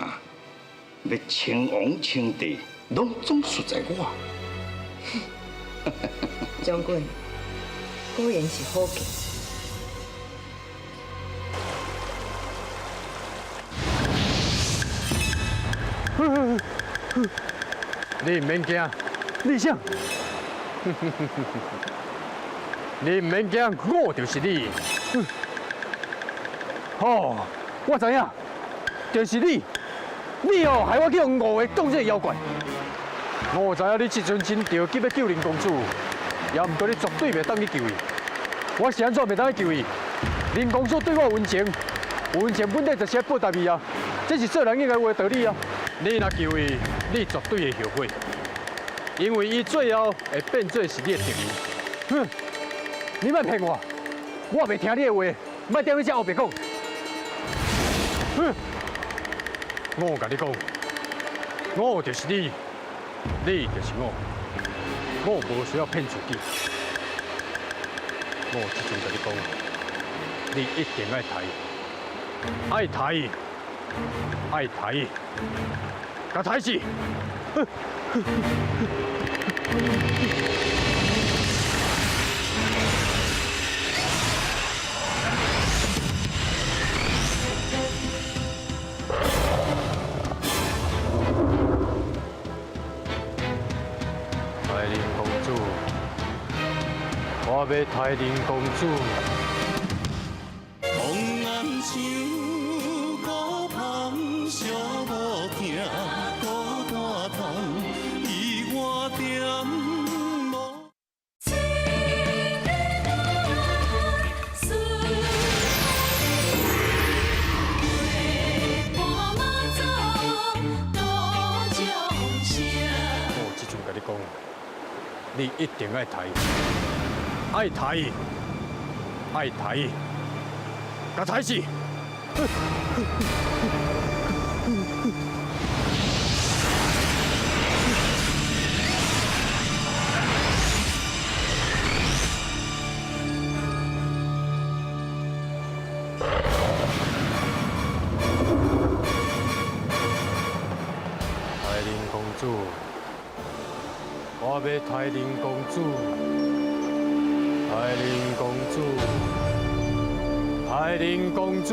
欲稱王稱帝，攏總輸在我。將軍，果然是好計。你毋免驚，你啥？你毋免驚，我就是你。哦，我知影，就是你。你哦，害我去予误会当这个妖怪。我知影你这阵真著急欲救林公子，也毋过你绝对袂当去救伊。我是按怎袂当去救伊？林公子对我有恩情，有恩情本底就是爱报答伊啊，这是做人应该有的道理啊。你若救伊，你绝对会后悔，因为伊最后会变做是你的敌人。哼，你莫骗我，我袂听你的话，莫踮咧遮乌白讲。哼，我共你讲，我就是你，你就是我，我无需要骗自己。我这阵共你讲，你一定爱刣，爱刣，爱刣，共刣死！刣林公主，我欲刣林公主。红鸞像孤芳寂无疼，孤单痛，伊我点无。我这阵共你讲，你一定爱刣，爱刣，爱刣，共刣死！刣林公主，我欲刣林公主，刣林公主，刣林公主。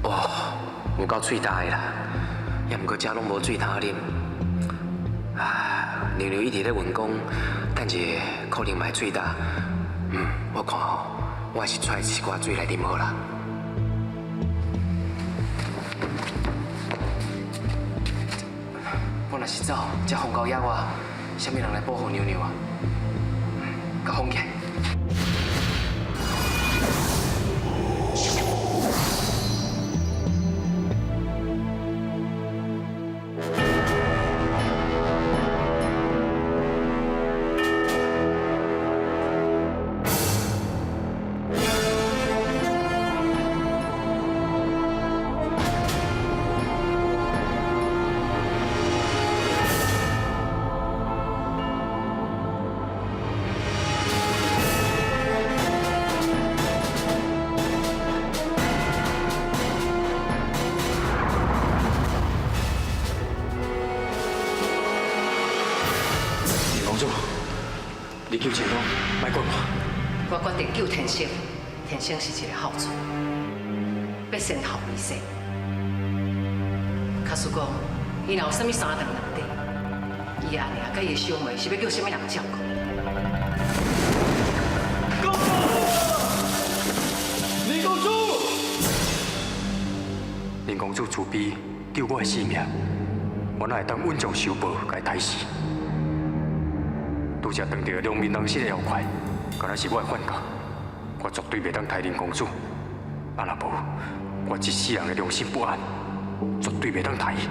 哦，有够喙焦的啦，也毋过遮攏无水通啉。啊，娘娘一直咧问讲，等一下可能嘛会喙焦。我看吼，我还是揣一寡水来啉好啦。我若是走，这风狗咬我，啥物人来保护娘娘啊？共封起来。林公主，你救前锋，莫管我。我决定救天生，天生是一个孝子，欲先孝为先。假使讲，伊若有啥物三长两短，伊的阿娘佮伊的小妹是欲叫啥物人照顾？公主，林公主，林公主慈悲救我的性命，我哪会当稳重收报，共伊刣死？拄才当著两面人生的妖怪，敢若是我的幻觉，我绝对袂当刣林公主。啊，若无，我这世人的良心不安，绝对袂当刣伊。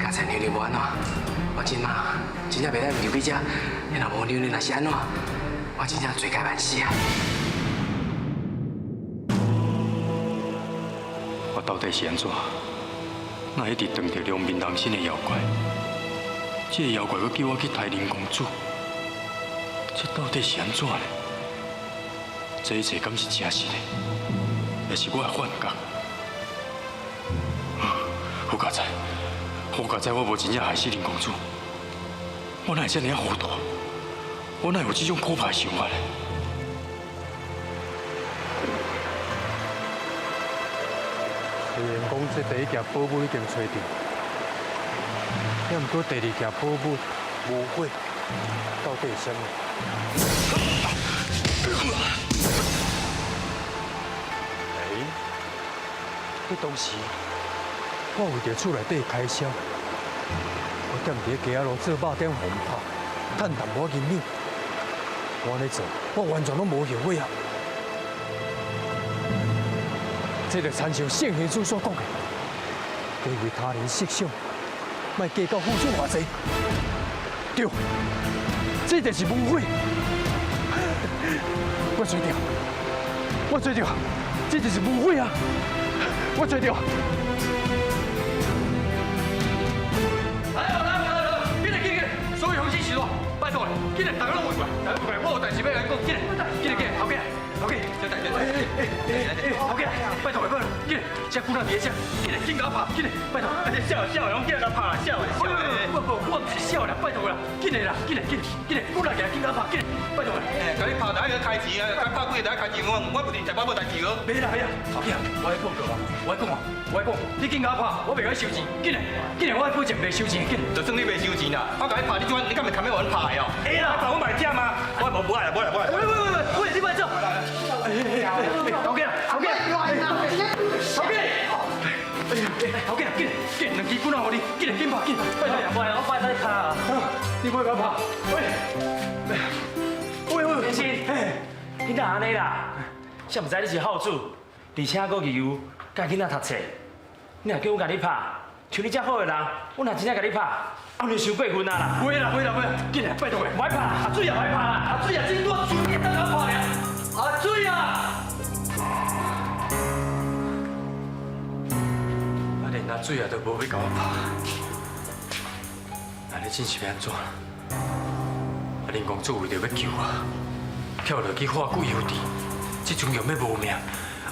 若陈娘娘无按怎，我这马真正袂当留伫遮。你若无娘娘若是按怎，我真正罪该万死啊！我到底是按怎？哪一直撞著两面人身的妖怪？这个妖怪阁叫我去刣林公主，这到底是按怎呢？这一切敢是真实的，抑是我的幻觉？好佳哉，好佳哉，我无真正害死林公主，我哪会这尔糊涂？我哪有这种可怕的想法呢？虽然讲这第一件宝物已经揣著，也毋过第二件宝物无火，到底是啥物？哎，彼当时我为著厝内底开销，我踮伫街仔路做肉店予𪜶拍，趁淡薄仔银两。我按呢做，我完全拢无后悔啊！这就亲像圣贤书所讲的，多为他人设想，莫计较付出偌济。对，这就是无悔。我揣著，我揣著，这就是无悔啊！我揣著。来来来来，紧来紧来，所有乡亲是咯，拜托，紧来，大家拢围过来，大家围过来，我有代志欲来讲，紧来，紧来紧来，头家，头家，这代志，哎，头家，拜托拜托，紧来，这久仔伫遮，紧来，紧共我拍，紧来，拜托，笑笑，拢紧来拍，笑笑。不不，我毋是笑啦，拜托啦，紧来啦，紧来紧紧来，久仔起来紧共我拍，紧来，拜托啦。哎，共你拍，就爱开钱啊，共拍几个就爱开钱，我我不是食饱无代志哦。袂啦袂啦，头家，我爱报告啊，我爱讲啊，我爱讲，你紧共我拍，我袂共你收钱，紧来，紧来，我爱保证袂收钱，紧。就算你袂收钱啦，我共你拍，你这你敢会堪欲予阮拍的哦？会啦，拍阮嘛会忝啊，我无无爱啦，无爱啦，无爱。喂喂喂喂，你莫走。哎，头家，头家，头家，头家，紧紧，两支棍仔予你，紧来紧拍，紧，拜托，我我拜托你拍啊！你莫共我拍，喂，喂喂，先生，你哪按呢啦？谁毋知你是孝子，而且阁义务教囡仔读册，你若叫阮共你拍，像你遮好的人，阮若真正共你拍，啊，你伤过分啊啦！袂啦袂啦袂啦，紧来，拜托你，莫拍，阿水啊，莫拍啦，阿水啊，真拄仔船会当共我拍尔，阿水啊！啊，连阿水啊都无欲共我拍，按呢真是欲按怎？啊，林公主为著欲救我，跳落去化骨幽地，这阵又欲无命，啊，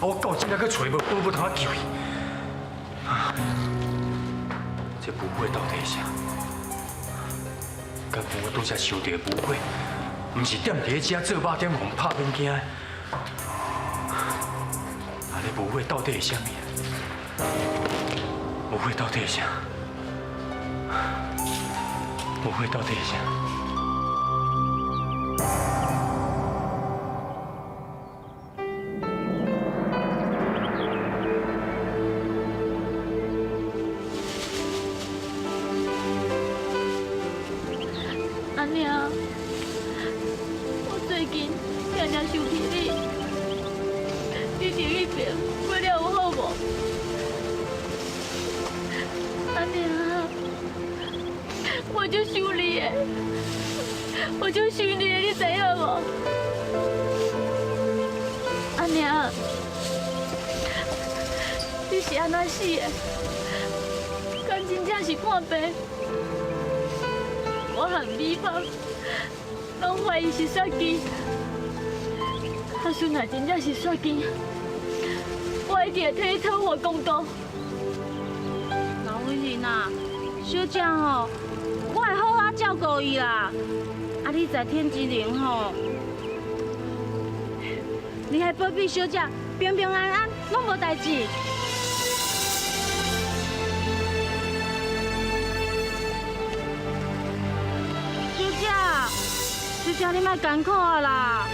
我到这还阁揣无宝物通救伊，啊，这无悔到底是啥？敢讲我拄才想著的无悔，毋是踮伫遮做肉店予𪜶拍免惊的？按呢无悔到底是啥物？无悔到底是啥？无悔到底是啥？阿娘，我最近常常想起你，你伫彼边过了有好无？阿娘，我足想你的，我足想你的，你知影无？阿娘，你是按怎死的？敢真正是看病？我和美芳拢怀疑是杀机，假使若真正是杀机，我一定会替你讨回公道。老夫人啊，小姐吼，我会好好照顾伊啦。啊，你在天之灵吼，你还保庇小姐平平安安，拢无代志。小姐，小姐，你莫艰苦啊啦！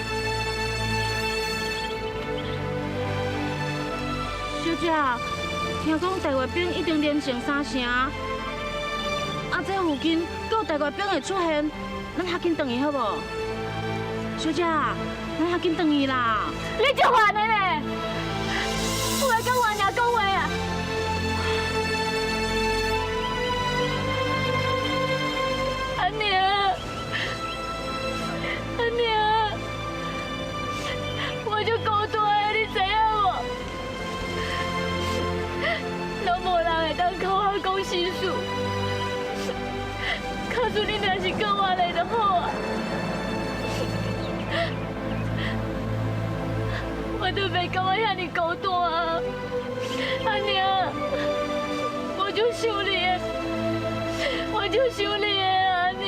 小姐，听讲大阅兵已经连胜三城，啊，这附近阁有大阅兵会出现，咱较紧转去好无？小姐，咱较紧转去啦！你足烦的咧，有会跟我娘讲话啊！我讲心事。假使你若是阁活来就好啊，我都袂感觉遐尔孤单啊。阿娘，我就想你的，我就想你的，阿娘。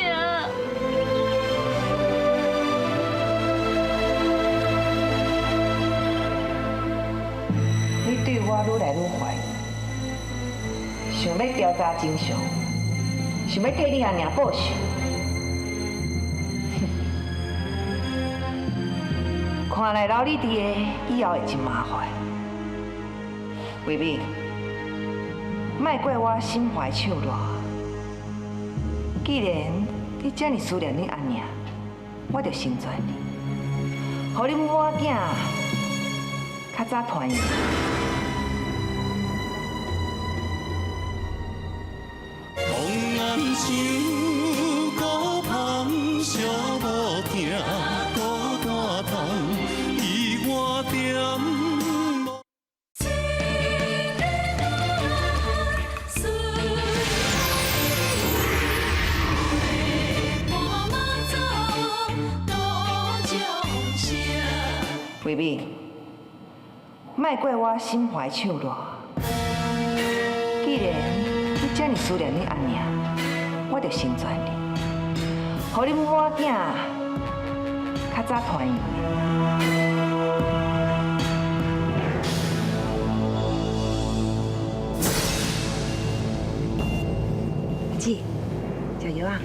你对我愈来愈怀疑，想欲调查真相，想欲替你阿娘报仇。看来留你伫的以后会真麻烦。慧敏，莫怪我心怀手软。既然你这么思念恁阿娘，我就成全你，予恁母仔较早团圆。讲难想孤芳寂无疼，孤单痛，伊我点。慧敏，莫怪我心怀手软。既然你这么思念恁阿娘，我就成全你，予恁母仔较早团圆。阿姊，食药啊！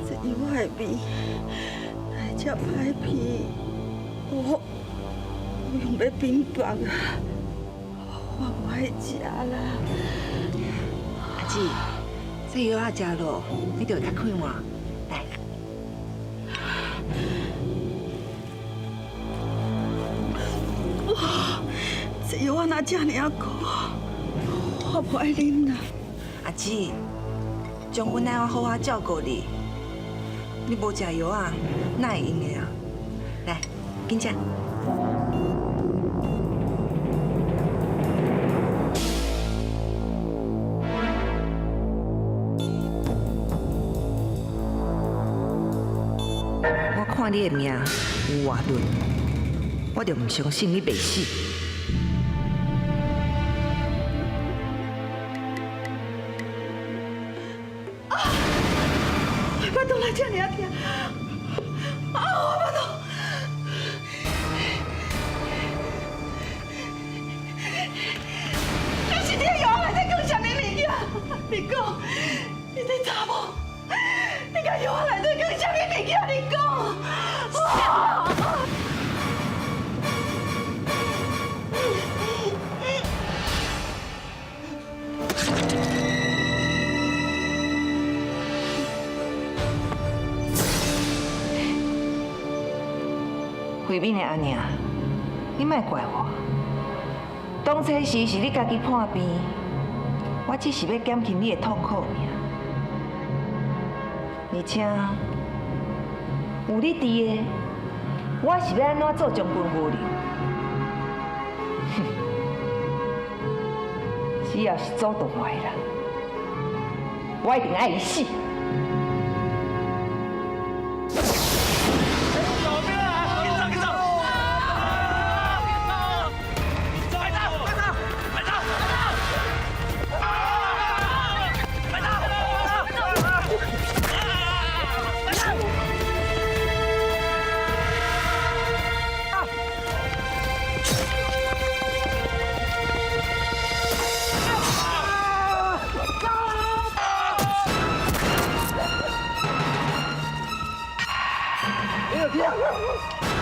这药的味，来这歹味，我用欲冰棒啊，我无爱食啦。阿姊，这药仔食落，你就会较快活。来，哇，这药仔若这尔啊苦，我无爱啉啦。阿姊，将军爱我好好照顾你，你无食药啊，哪会用的啊？来，紧食。我看你的命有活运，我就毋相信你袂死。啊！我腹肚来这尔疼，啊！我腹肚。你是你的药内底放啥物物件？你讲，你这查某，你共药内底放啥物物件？你讲。慧敏的阿娘，你莫怪我。当初时是你家己破病，我只是欲减轻你的痛苦尔。而且有你伫的，我是欲按怎做将军夫人？哼，只要是祖宗我的人，我一定爱伊死。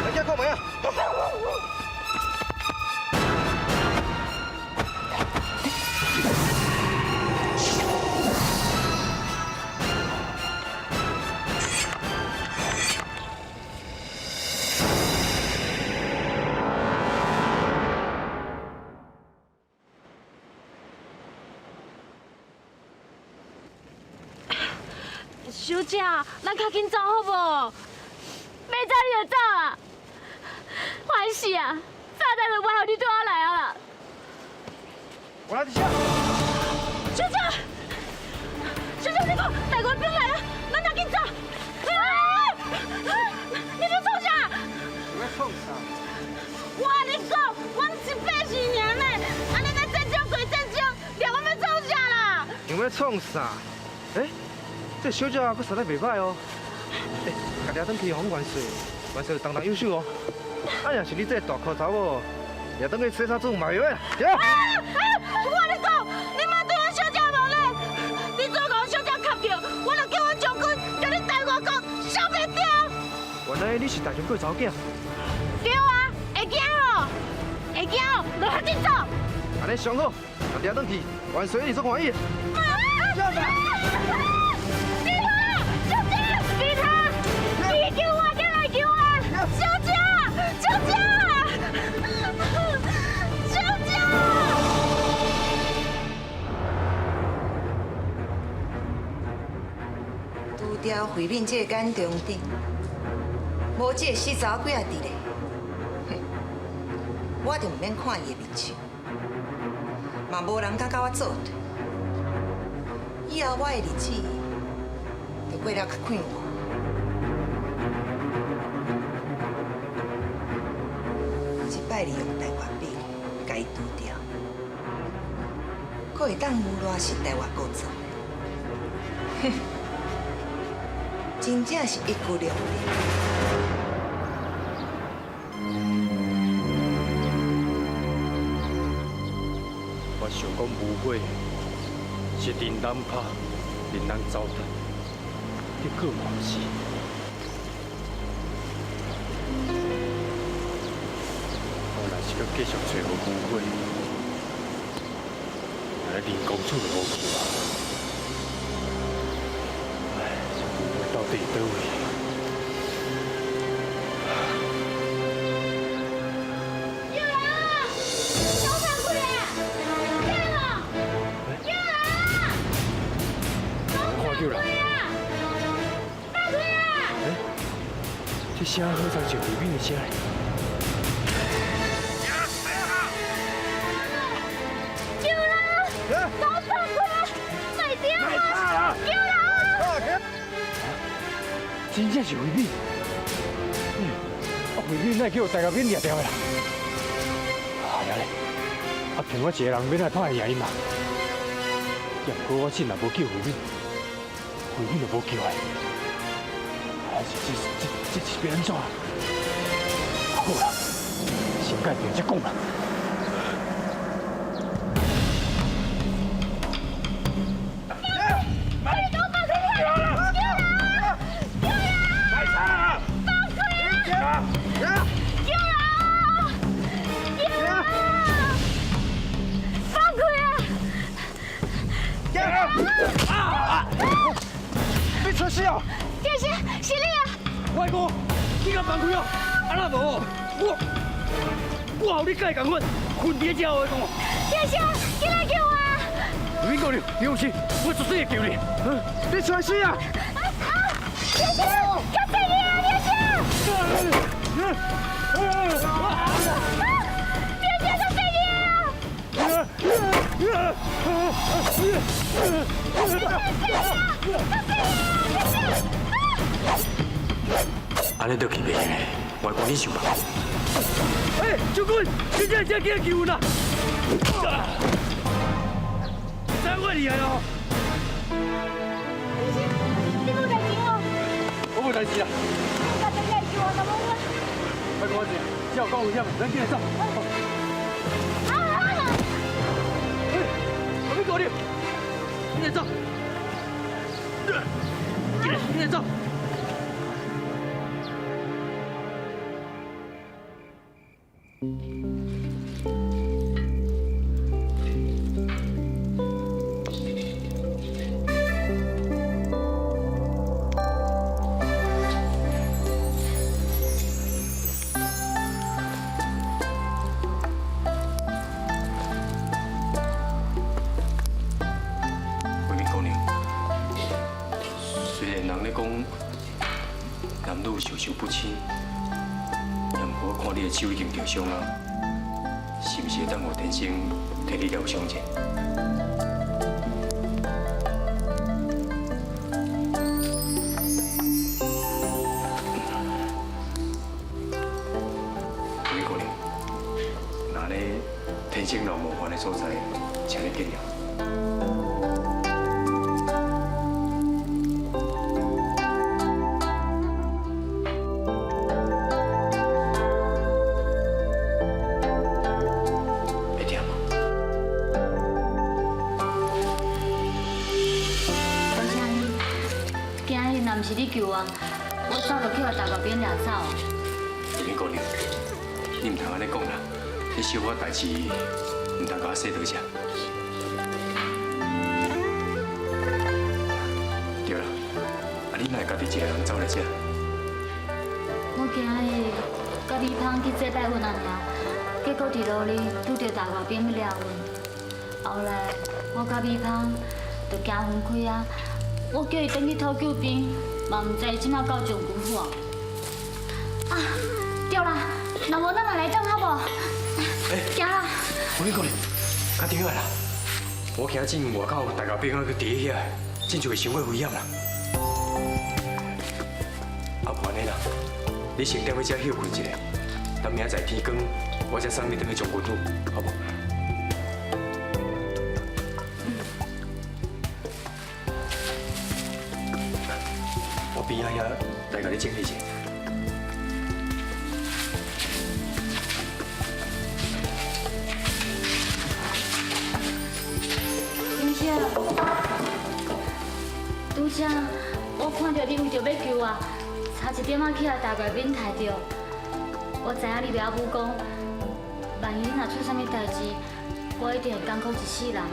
来叫看觅啊！小姐，咱较紧走好无？欲走你就走啊！死啊！早知就袂予你带我来啊啦！我来。小姐，小姐，你讲大官兵来啊，咱赶紧走！你欲创啥？我欲创啥？我跟你讲，阮是百姓尔呢，按呢在战争归战争，掠阮欲创啥啦？想欲创啥？欸，这小姐阁杀得袂䆀哦。欸，共掠转去予阮元帅，元帅当当优秀哦。啊，若是你这大箍查某，掠转去洗衫子嘛袂歹。对。我跟你讲，你莫对阮小姐无礼，你再共阮小姐磕著，我就叫阮将军共你大外国消灭掉。原来你是大将军查某囝。对啊，会惊哦，会惊哦，就较紧走。按呢上好，共掠转去，元帅你足欢喜。别他，小姐，别他，你救我，紧来救我，小姐，小姐，小姐。除掉慧敏这个眼中钉，无这个死查某鬼仔伫咧，哼，我就毋免看伊的面相，嘛无人敢佮我作对。以后我的日子就过了较快活。这摆利用大外兵共伊除掉，阁会当无赖是大外国做，哼，真正是一举两得。我想讲无悔是人人拍，人人糟蹋，结果嘛毋是。我若是阁继续揣无无悔，按呢林公主就无去啊！唉，这无悔到底伫佗位？救人啊！都放开啊！救人！救人啊！看救人！放开啊！这声好像是慧敏的声。救人！都放开啊！卖掉啊！救人啊！真正是慧敏。啊，慧敏哪会叫大家敏掠掉的啦？哎呀咧，啊，凭我一个人欲怎拍会赢𪜶嘛？也毋过我真若无救慧敏，慧敏就无救啊！啊，这是欲按怎？好啦，先改变再讲啦。你都放开啊！救人！救人！放开啊！救人！救人！放开啊！你出事哦！这是是你啊！外公，你共放开哦！啊若无，我予你佮伊仝款，困伫遮我讲。天生，紧来救我！慧敏姑娘，你放心，我绝对会救你。你出事啊！天生，较细腻啊，天生！天生，较细腻啊！按呢落去袂用的，我赶紧想办法。哎，将军，你这这紧来救阮啊！知我厉害哦！你无代志哦？我无代志啦。大家来救我，那么我……别讲这，只有讲危险，咱紧来走。啊！哎，阿敏姑娘，你来走。进来，你来走。慧敏姑娘，虽然人咧讲男女授受不亲，也毋过我看你的手已经受伤啊，是毋是会当予天生替你疗伤者？慧敏姑娘，若按呢，天生若有冒犯的所在，请你见谅。会疼无？多谢你，今日若毋是你救我，我早就去予大外边掠走。慧敏姑娘，你毋通按呢讲啦，这小可代志，毋通共我说多谢。对啦，啊你哪会家己一个人走来遮？我今日佮美芳去祭拜阮阿娘，结果伫路里拄著大外兵掠阮。后来我佮美芳就行分开啊，我叫伊转去讨救兵，嘛毋知伊这马到将军府。啊，对啦，若无咱嘛来转好无？行啦。慧敏姑娘，较对啊啦，我今进外口大家兵啊，阁伫遐，真就会伤过危险啦。啊，无按呢啦，你先踮咧遮歇困一下，等明仔载天光，我才送你转去将军府，好无？我边仔遐来共你整理一下。拄则，拄则，我看著你为著欲救我，差一点仔去予大怪兵刣著。我知影你袂晓武功，万一你若出啥物代志，我一定会艰苦一世人。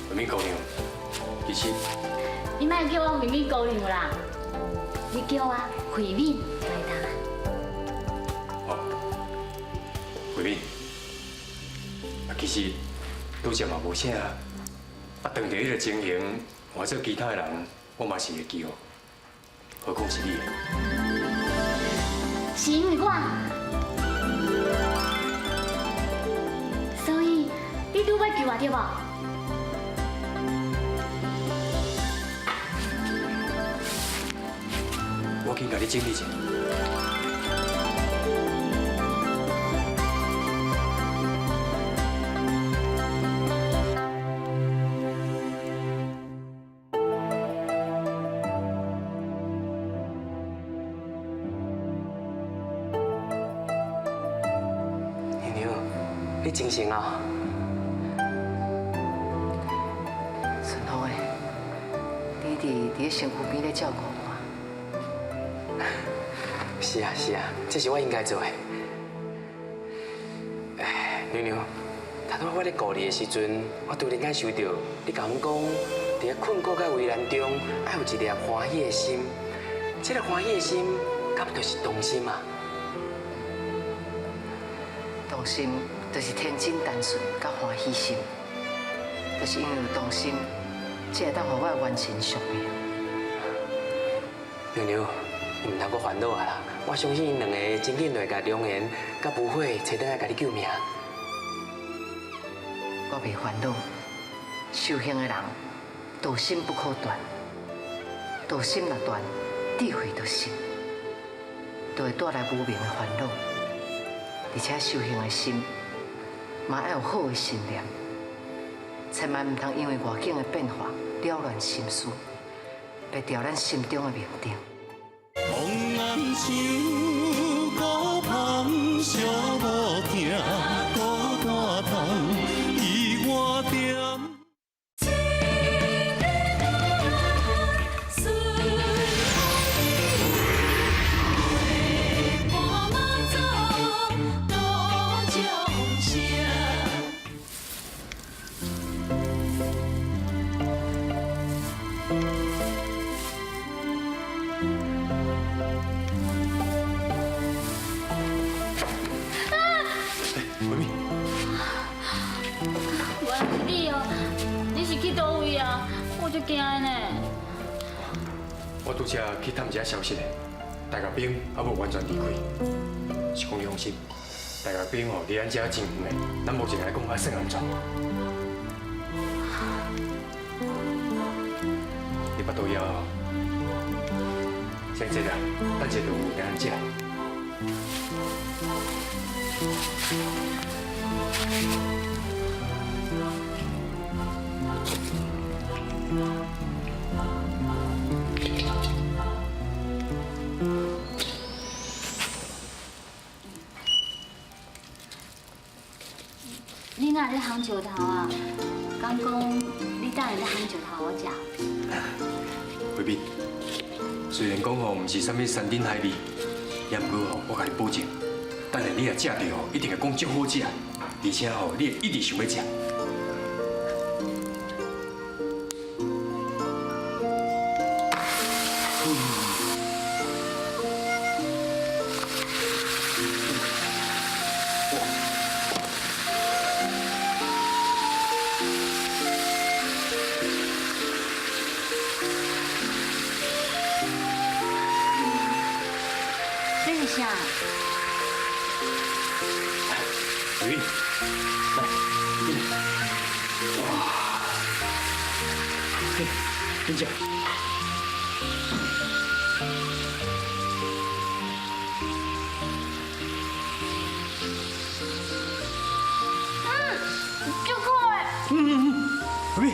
慧敏姑娘，其实你莫叫我慧敏姑娘啦，你叫我慧敏就会当啊。慧敏，啊，其实拄则嘛无啥，啊，当著彼个情形，换做其他的人，我嘛是会求，何况是你。是因为我，所以你拄欲救我对无？我紧共你整理一下。娘娘，你精神啊？顺风的，你伫咧身躯边咧照顾我。是啊是啊，这是我应该做的。哎，娘娘，头拄仔我咧顾你的时阵，我突然间想到，你共阮讲，伫咧困苦佮为难中，爱有一粒欢喜的心。这个欢喜的心，敢不就是童心啊？童心就是天真单纯佮欢喜心，就是因为有童心，才会当予我的元神续命。娘娘，你毋通阁烦恼啊啦！我相信𪜶两个真紧就会共良缘佮吴火揣转来共你救命。我袂烦恼，修行的人，道心不可断，道心若断，智慧就失，就会带来无明的烦恼。而且修行的心，嘛爱有好的信念，千万毋通因为外境的变化扰乱心思，白掉咱心中的明灯。梦难想，孤芳寂无疼，孤单痛，伊我惦。慧敏，原来是你哦，你是去佗位啊？我足惊的呢。我拄才去探一下消息的，大甲兵还无完全离开，是讲你放心，大甲兵吼离咱遮真远的，咱目前来讲还算安全。你腹肚枵哦？先坐啦，等下就有给咱食。你哪咧烘石头啊？敢讲你等下咧烘石头我食？慧敏，虽然讲吼，毋是啥物山珍海味，也毋过吼，我共你保证，等下你若食著吼，一定会讲足好食，而且吼，你会一直想欲食。这是啥？慧敏，来，进来。哇，嘿，紧食。嗯，足苦的。慧敏，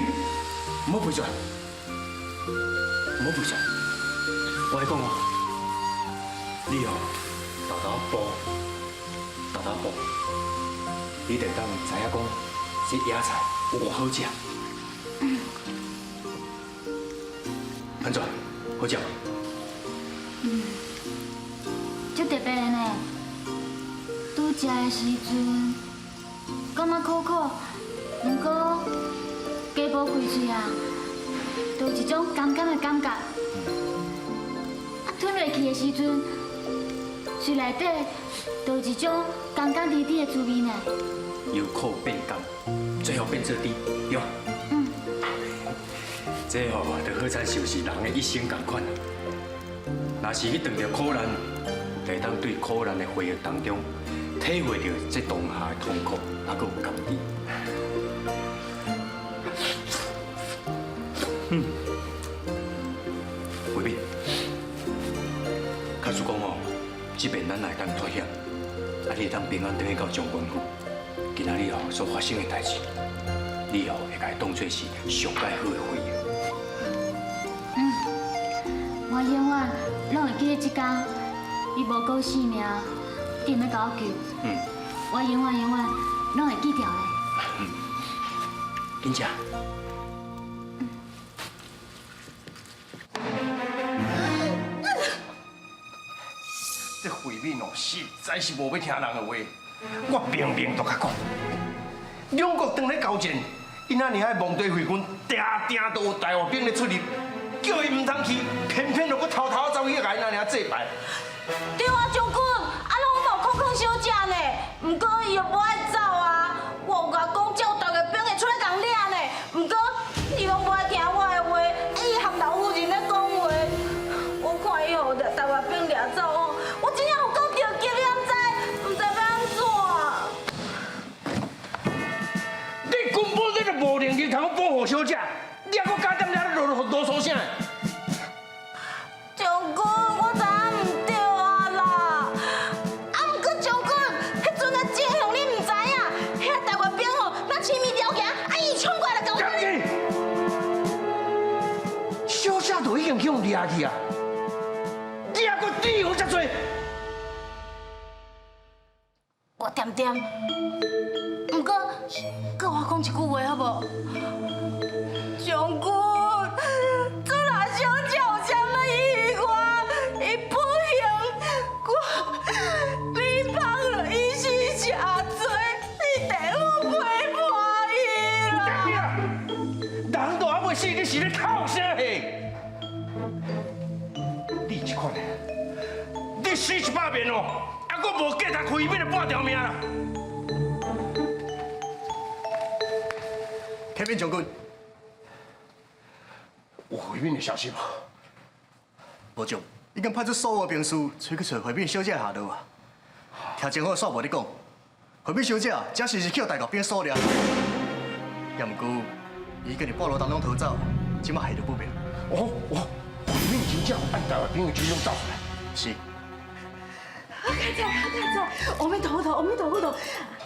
毋好赔出来，毋好赔出来。我来讲哦，你哦，沓沓步，沓沓步，你就当知影讲，这野菜有偌好食。按怎？好食无？嗯，足特别的呢。拄食的时阵，感觉苦苦，毋过加无开喙啊，就有一种甘甘的感觉。啊，吞落去的时阵，喙内底就有一种甘甘甜甜的滋味呢。由苦变甘，最后变做甜，对。嗯。这吼，就好亲像是人的一生仝款。若是去遇著苦难，就会当对苦难的回忆当中，体会著这当下的痛苦，还阁有甘甜。嗯，慧敏，假使讲吼，这边咱会当脱险，啊，你会当平安转去到将军府。今仔日吼所发生的代志，你吼会共伊当做是上盖好的回忆。嗯，我永远拢会记得这天，你无顾性命，定欲共我救。嗯。我永远永远拢会记牢的。嗯，紧食。这慧敏哦，实在是无欲听人的话。我明明就共讲，两国当咧交战，𪜶遐尔仔蒙地卫军，定定都有台湾兵咧出入，叫伊毋通去，偏偏就阁偷偷走去共𪜶遐尔祭拜。对啊，将军，啊，拢嘛有空空小姐呢，毋过伊又无爱走啊。我有共讲，才有台湾兵会出来共掠呢，毋过伊拢无爱听我的话，伊含老夫人咧讲话。我看伊予台湾兵掠走哦，我真正有够著急，你毋知？毋知欲按怎？你根本你就无能力通保护小姐，你还阁敢踮遐啰啰嗦啥？将军，我知影毋对啊啦。啊，毋过将军，彼阵的情形你毋知影，遐台湾兵吼，那青面獠牙，啊，伊冲过来共我。小姐都已经去予掠去啊，你还阁理由遮济？我恬恬，毋过，阁我讲一句话好无？将军，这若小姐有啥物意外，伊不幸，我你放了伊是邪罪，你得好陪伴伊啦。人都还袂死，你是咧哭啥戏？你这款的，你死100遍哦，还阁无价值开免的半条命啦！启禀将军，有慧敏的消息无？无将。已经派出所有兵士出去揣慧敏小姐下落啊。听前方煞无咧讲，慧敏小姐这时是去予大国兵锁掠，也毋过伊已经伫半路当中逃走，这马下落不明。哦哦，慧敏真正按台湾兵的军容走出来？是。好佳哉，好佳哉，阿弥陀佛，阿弥陀佛，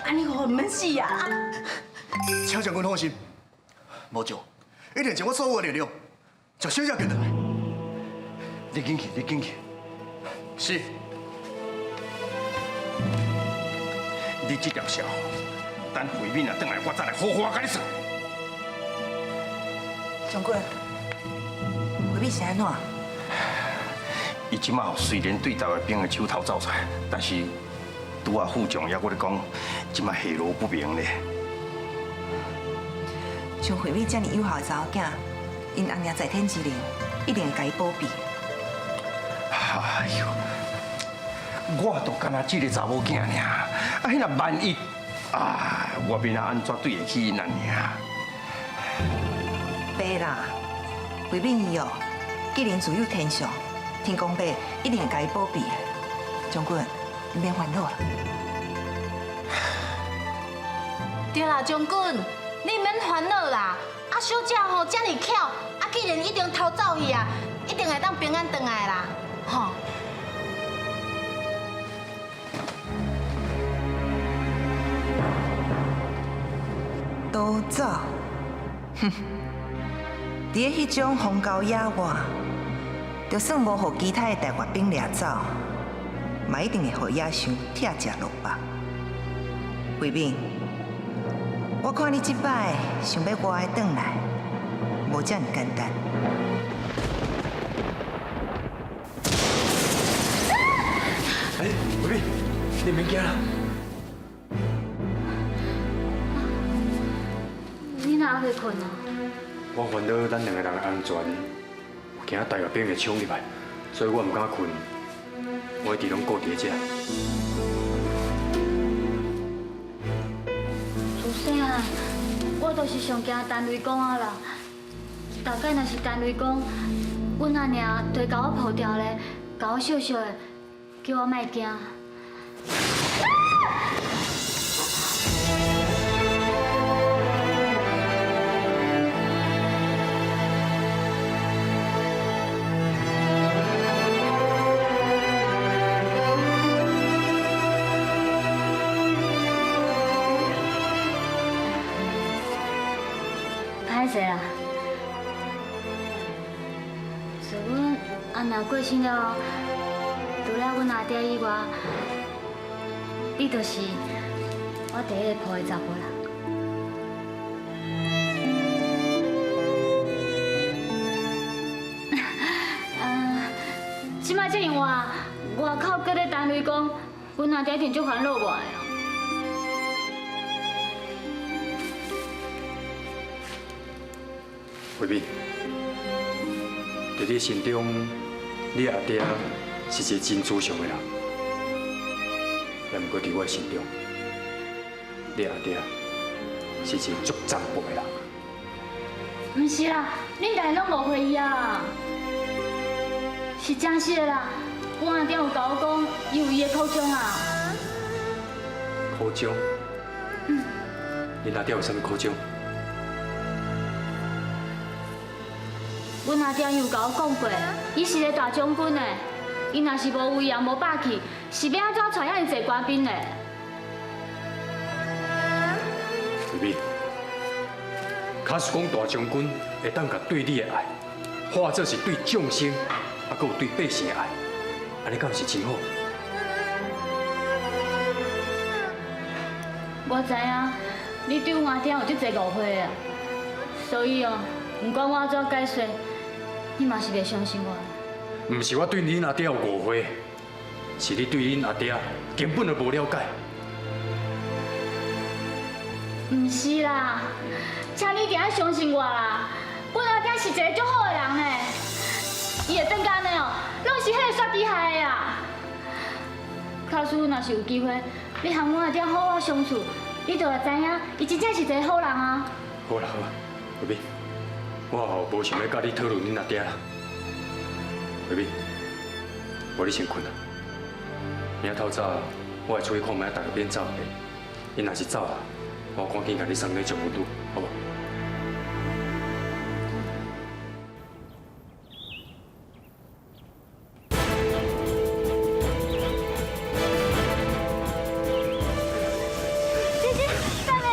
按呢我毋免死啊！请将军放心，无错，一定尽我所有的力量，将小姐救回来。你紧去，你紧去。是。你这条蛇，等慧敏若转来，我再来好好共你算。将军，慧敏是按怎？伊这马虽然对台湾兵的手头走出来，但是拄仔副将也阁咧讲，这马下落不明咧。像慧敏这么有效的查某囝，𪜶阿娘在天之灵，一定会共伊保庇。哎呦，我就干焦这个查某囝尔，啊，彼若万一，啊，我欲按怎对得起𪜶阿娘？爸啦，慧敏伊哦，既然自有天相，天公伯一定会共伊保庇的。将军，你免烦恼啦。对啦，将军，你免烦恼啦。啊，小姐吼这么巧，啊，既然已经逃走去啊，一定会当平安转来啦，吼。逃走？哼！伫咧彼种荒郊野外，就算无予其他的大越兵掠走，嘛一定会予野兽拆食落腹。慧敏，我看你这摆想欲活的转来，无遮尔简单。哎，慧敏，你免惊啦。你哪会困啊？我烦恼咱两个人的安全，惊大越兵会冲入来，所以我毋敢困，我一直拢顾伫遮。自细汉，我都是上惊陈雷公啊啦。大概若是陈雷公，阮阿娘就会共我抱牢咧，共我笑笑的，叫我莫惊。歹势啦，自阮阿娘过身了后，除了阮阿爹以外，你就是我第一个抱的查埔人。这摆这么晚，外口阁咧陈雷公，阮阿爹一定足烦恼我的。慧敏，伫你心中，你阿爹是一个真慈祥的人，也毋过伫我心中，你阿爹是一个足残暴的人。毋是啦，恁大家拢误会伊啊，是真实的啦。阮阿爹有共我讲，伊有伊的苦衷啊。苦衷？嗯。恁阿爹有啥物苦衷？阮阿爹有共我讲过，伊是个大将军呢，伊若是无威严、无霸气，是欲按怎带遐尔济官兵呢？慧敏，假使讲大将军会当共对你的爱，化作是对众生，啊，阁有对百姓的爱，按呢敢毋是真好？我知影，你对阮阿爹有足济误会啊，所以哦，不管我按怎解释，你嘛是袂相信我。毋是我对恁阿爹有误会，是你对恁阿爹根本就无了解。毋是啦，请你一定要相信我啦。阮阿爹是一个足好的人呢，伊会变按呢哦，拢是彼个煞机害的啊。假使若是有机会，你和阮阿爹好好相处，你就会知影，伊真正是一个好人啊。好啦好啦，慧敏，我吼无想欲佮你讨论恁阿爹啦。慧敏，無你先睏啊。明仔透早我會出去看覓大家變走的，𪜶若是走啊，我趕緊共你送去將軍府，好無？姐姐，等下，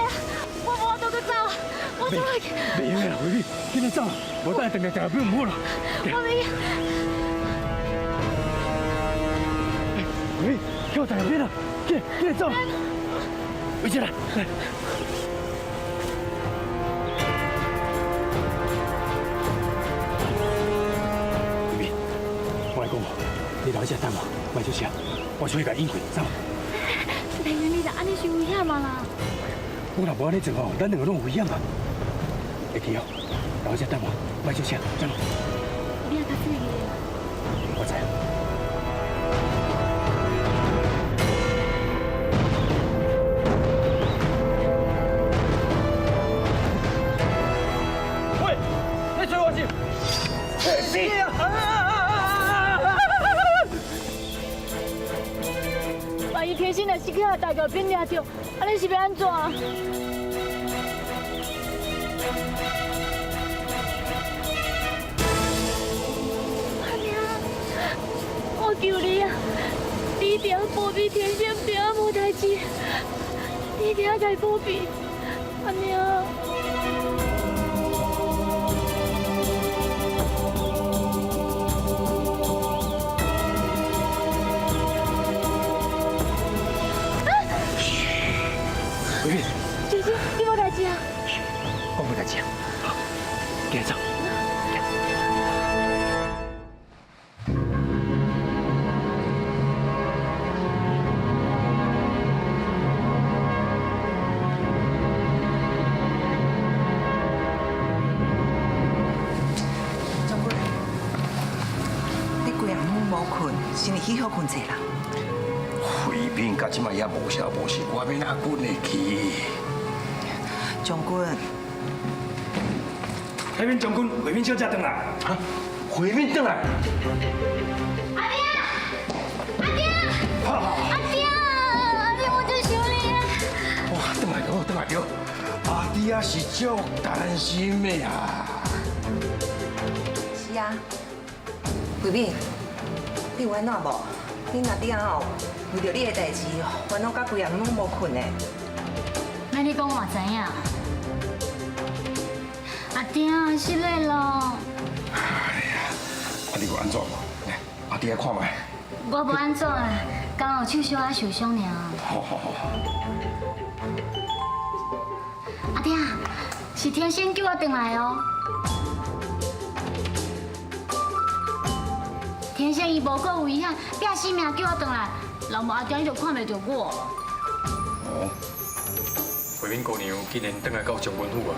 我無法度閣走，我走去。袂用的啦，慧敏，緊來走，無等下轉來大家變毋好啦。我袂。慧敏，去我大邊啦，緊緊來走。慧姐來，來。慧敏，我來講無，你留喺這等我，莫出聲，我出去共引開，走。麗媛，你若按呢傷危險啊啦！我若無按呢做吼，咱兩個攏有危險啊！會記哦，留喺這等我，莫出聲，走。你也較注意。我知。喂，你追我是？死啊！萬一天心若是去予大橋邊掠著，按呢是欲按怎？阿娘，我求你啊，你一定要保庇天心平安無代誌，你一定要共伊保庇，阿娘。慧敏，姐姐，你無代誌啊？我無代誌啊，好，緊走。將軍，你規暗攏無睏，是毋是去歇睏者啦？慧敏到這擺也無啥無事，我欲哪睏會去？將軍，慧敏將軍，慧敏小姐轉來。哈？慧敏轉來？阿爹，阿爹，阿爹，阿爹，我真想你啊！哇，轉來著，轉來著，阿弟啊是足擔心的啊。是啊，慧敏，你有按怎無？恁阿弟仔吼，為著你的代誌，煩惱到規暗攏無睏呢。免你講我嘛知影。阿弟啊，失禮咯。哎呀，啊你有按怎無？來，阿弟仔看覓。我無按怎啊，剛好手小可受傷爾。好好好。阿弟啊，是天心叫我轉來哦。天生伊無顧危險，拼性命叫我轉來，若無阿弟你就看袂著我。哦，慧敏姑娘竟然轉來到將軍府啊！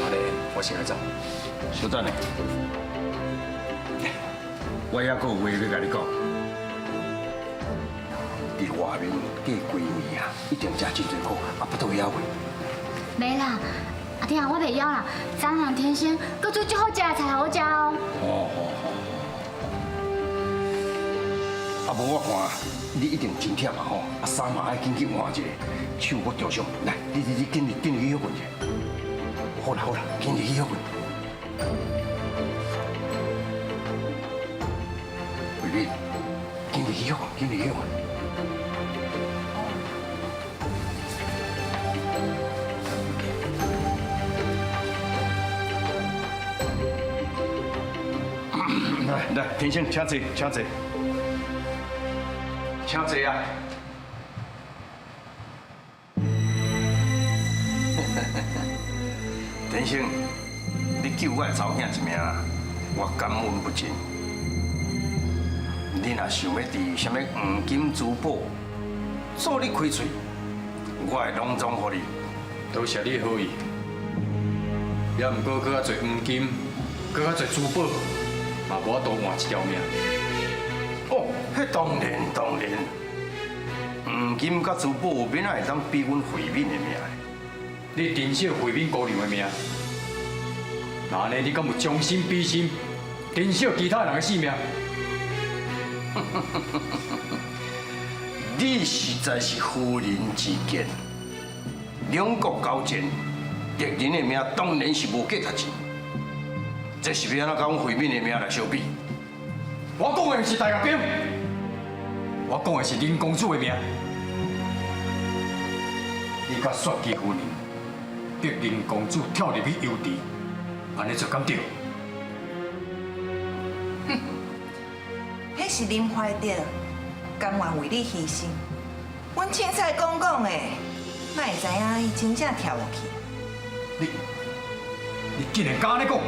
按呢，我先來走。小等下，我猶閣有話欲共你講。佇外面過幾年啊，一定食真濟苦，啊，腹肚會枵未？袂啦，阿弟啊，我袂枵啦。昨昏天生閣煮足好食的菜予我食哦。哦哦哦。啊，無我看你一定真忝啊吼，啊衫嘛愛緊去換一下，手閣著傷，來，你你你緊緊去歇睏者。好啦好啦，緊去歇睏。慧敏，緊去歇睏，緊去歇睏。來來，天生，請坐，請坐。請坐啊！天生，你救我的查某囝一命，我感恩不盡。你若想欲佇啥物黃金珠寶做你開喙，我會攏總予你。多謝你的好意，也毋過閣較濟黃金，閣較濟珠寶，嘛無法度換一條命。哦，彼當然當然，黃金佮珠寶，欲哪會當比阮慧敏的命？你珍惜慧敏姑娘的命，那按呢你敢有將心比心，珍惜其他人的性命？你实在是妇人之见。两国交战，敌人的命当然是无价值钱。这是欲按怎共阮慧敏的命来相比？我讲的毋是大阅兵，我讲的是林公子的命。你佮雪姬夫人逼林公子跳入去油池，按呢做敢对？彼是林怀德甘愿为你牺牲。阮凊彩讲讲的，哪会知影伊真正跳落去？你竟然敢按呢讲？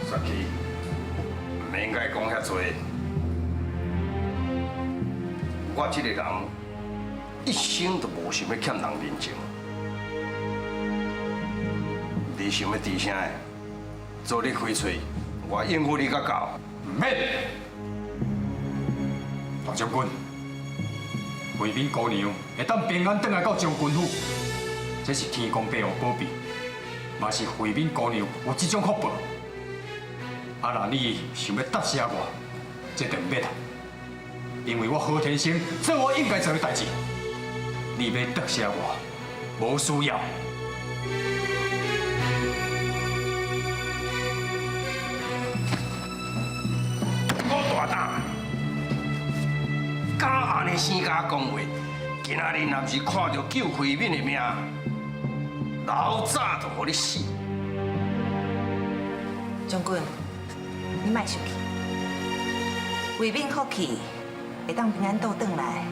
雪姬，毋免该讲遐济。我这个人一生都无想欲欠人人情。你想欲挃啥的？做你开喙，我应付你甲到。毋免。大将军，慧敏姑娘会当平安转来到将军府，这是天公伯母保庇，嘛是慧敏姑娘有这种福报。啊，若你想欲答谢我，这就毋免啦，因为我何天生做我应该做的代志，你欲答谢我，无需要。我大胆，敢按呢声共我讲话，今仔日若毋是看著救慧敏的命，老早就予你死。将军，你莫生气，慧敏福气会当平安倒转来，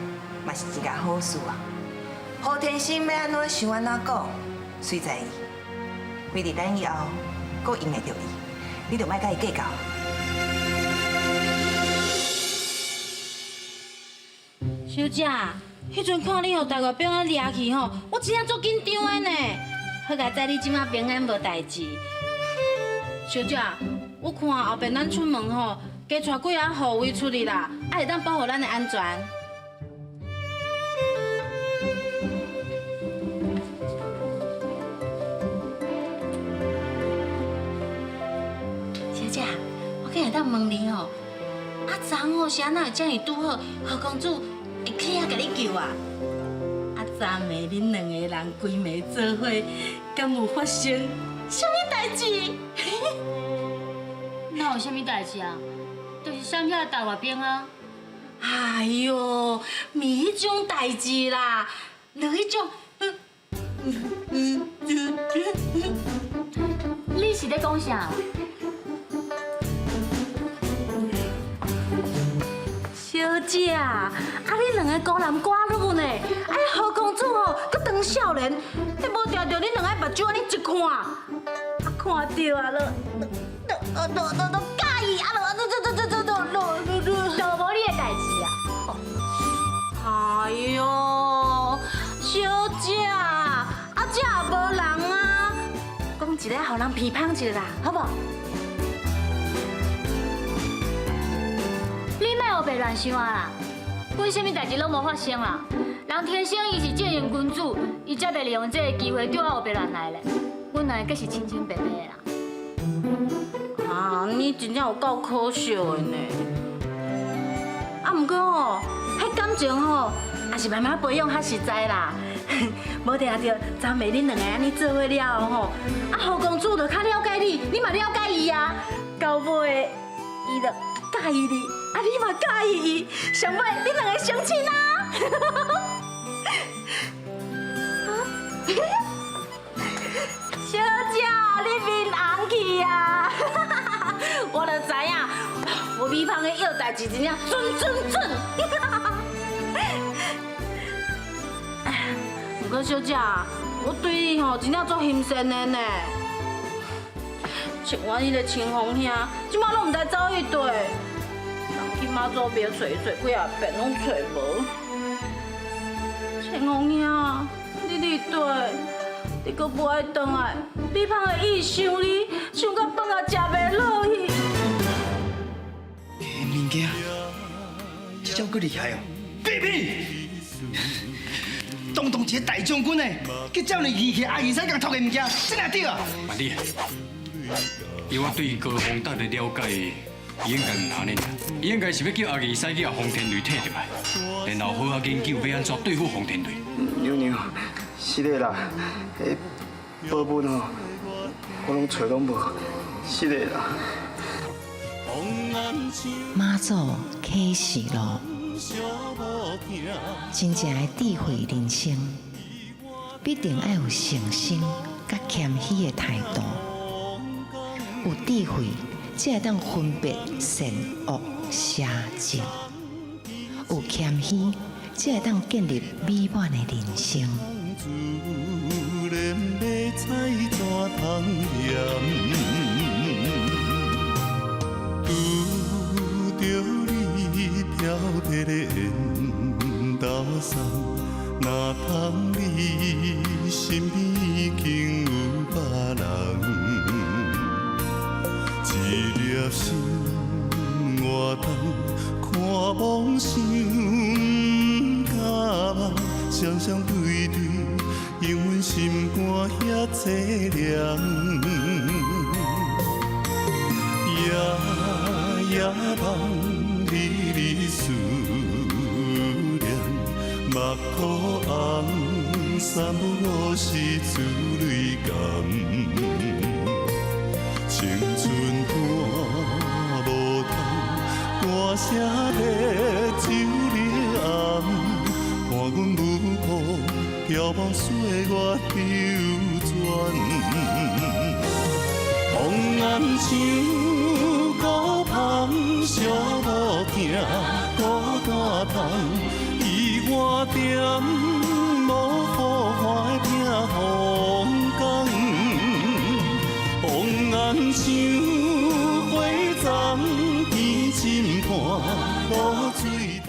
嘛是一件好事啊。何天生欲按怎想按怎讲，随在伊。非伫咱以后，阁用会著伊，你就莫共伊计较。小姐，彼阵看你予大外兵仔掠去吼，我真正足紧张的呢。好佳哉你这马平安无代志。小姐，我看后壁咱出门吼，加带几仔护卫出去啦，啊会当保护咱的安全。小姐，我今会当问你吼，啊昨吼是按怎会遮尔拄好，何公子会去遐共你救啊？啊昨暝恁两个人规暝做伙，敢有发生啥物代志？哪有啥物代志啊？就是闪遐大外兵啊！哎哟，毋是彼种代志啦，就彼种。你是咧讲啥？小姐，啊你两个孤男寡女呢？啊何公子吼，阁当少年，彼无定著恁两个目睭按呢一看，啊看著啊，就佮意，啊就就就就就就就就无你的代志啊！哎哟，小姐，啊这也无人啊，讲一个予人批判一下啦，好无？你莫胡白乱想啊啦！阮啥物代志拢无发生啦。人天生伊是正人君子，伊才袂利用这个机会对我胡白乱来咧。阮两个阁是清清白白的啦。啊，你真正有够可惜的呢。啊，毋过吼，彼感情吼，也是慢慢培养较实在啦。无定著，昨暝恁两个按呢做伙了后吼，啊何公子就较了解你，你嘛了解伊啊。到尾，伊就佮意你，啊你嘛佮意伊，上尾恁两个相亲啊！小姐，你面红去啊！我就知影，我美芳的药代志真正准准准。不过小姐，我对你吼真正足心善的呢。像阮彼个清风兄，这马拢毋知走去佗，人去妈祖庙揣揣几仔遍，拢揣无。清风兄，你伫佗？你阁无爱转来，美芳会意想你，想到饭也食袂落去。物件，这招阁厉害哦！屁屁，堂堂一个大将军呢，去遮尔义气，阿二使共托的物件，真会对啊？万里，以我对高宏达的了解，伊應該毋按呢，伊應該是欲叫阿義使去予方天雷退入來，然後好好研究欲按怎對付方天雷。娘娘，是的啦，彼寶物吼，我攏揣攏無，是的啦。媽祖啟示錄，真正的智慧人生，必定愛有誠心佮謙虛的態度。有智慧，才會當分別善惡邪正；有謙虛，才會當建立美滿的人生。自然欲采怎通嫌？拄著你飘飘的缘投送，哪通你身邊已經有別人？一粒心偌重，看夢想不敢夢，雙雙對對，永阮心肝遐凄涼。夜夜夢日日思念，目箍紅，三不五時珠淚乾。青春伴無通，歌聲欲酒日暗，伴阮舞步飘茫歲月流轉。紅顏像孤芳，寂寞疼，孤單痛，伊我踮無好看的避風港。紅顏像花叢，天深伴露水重。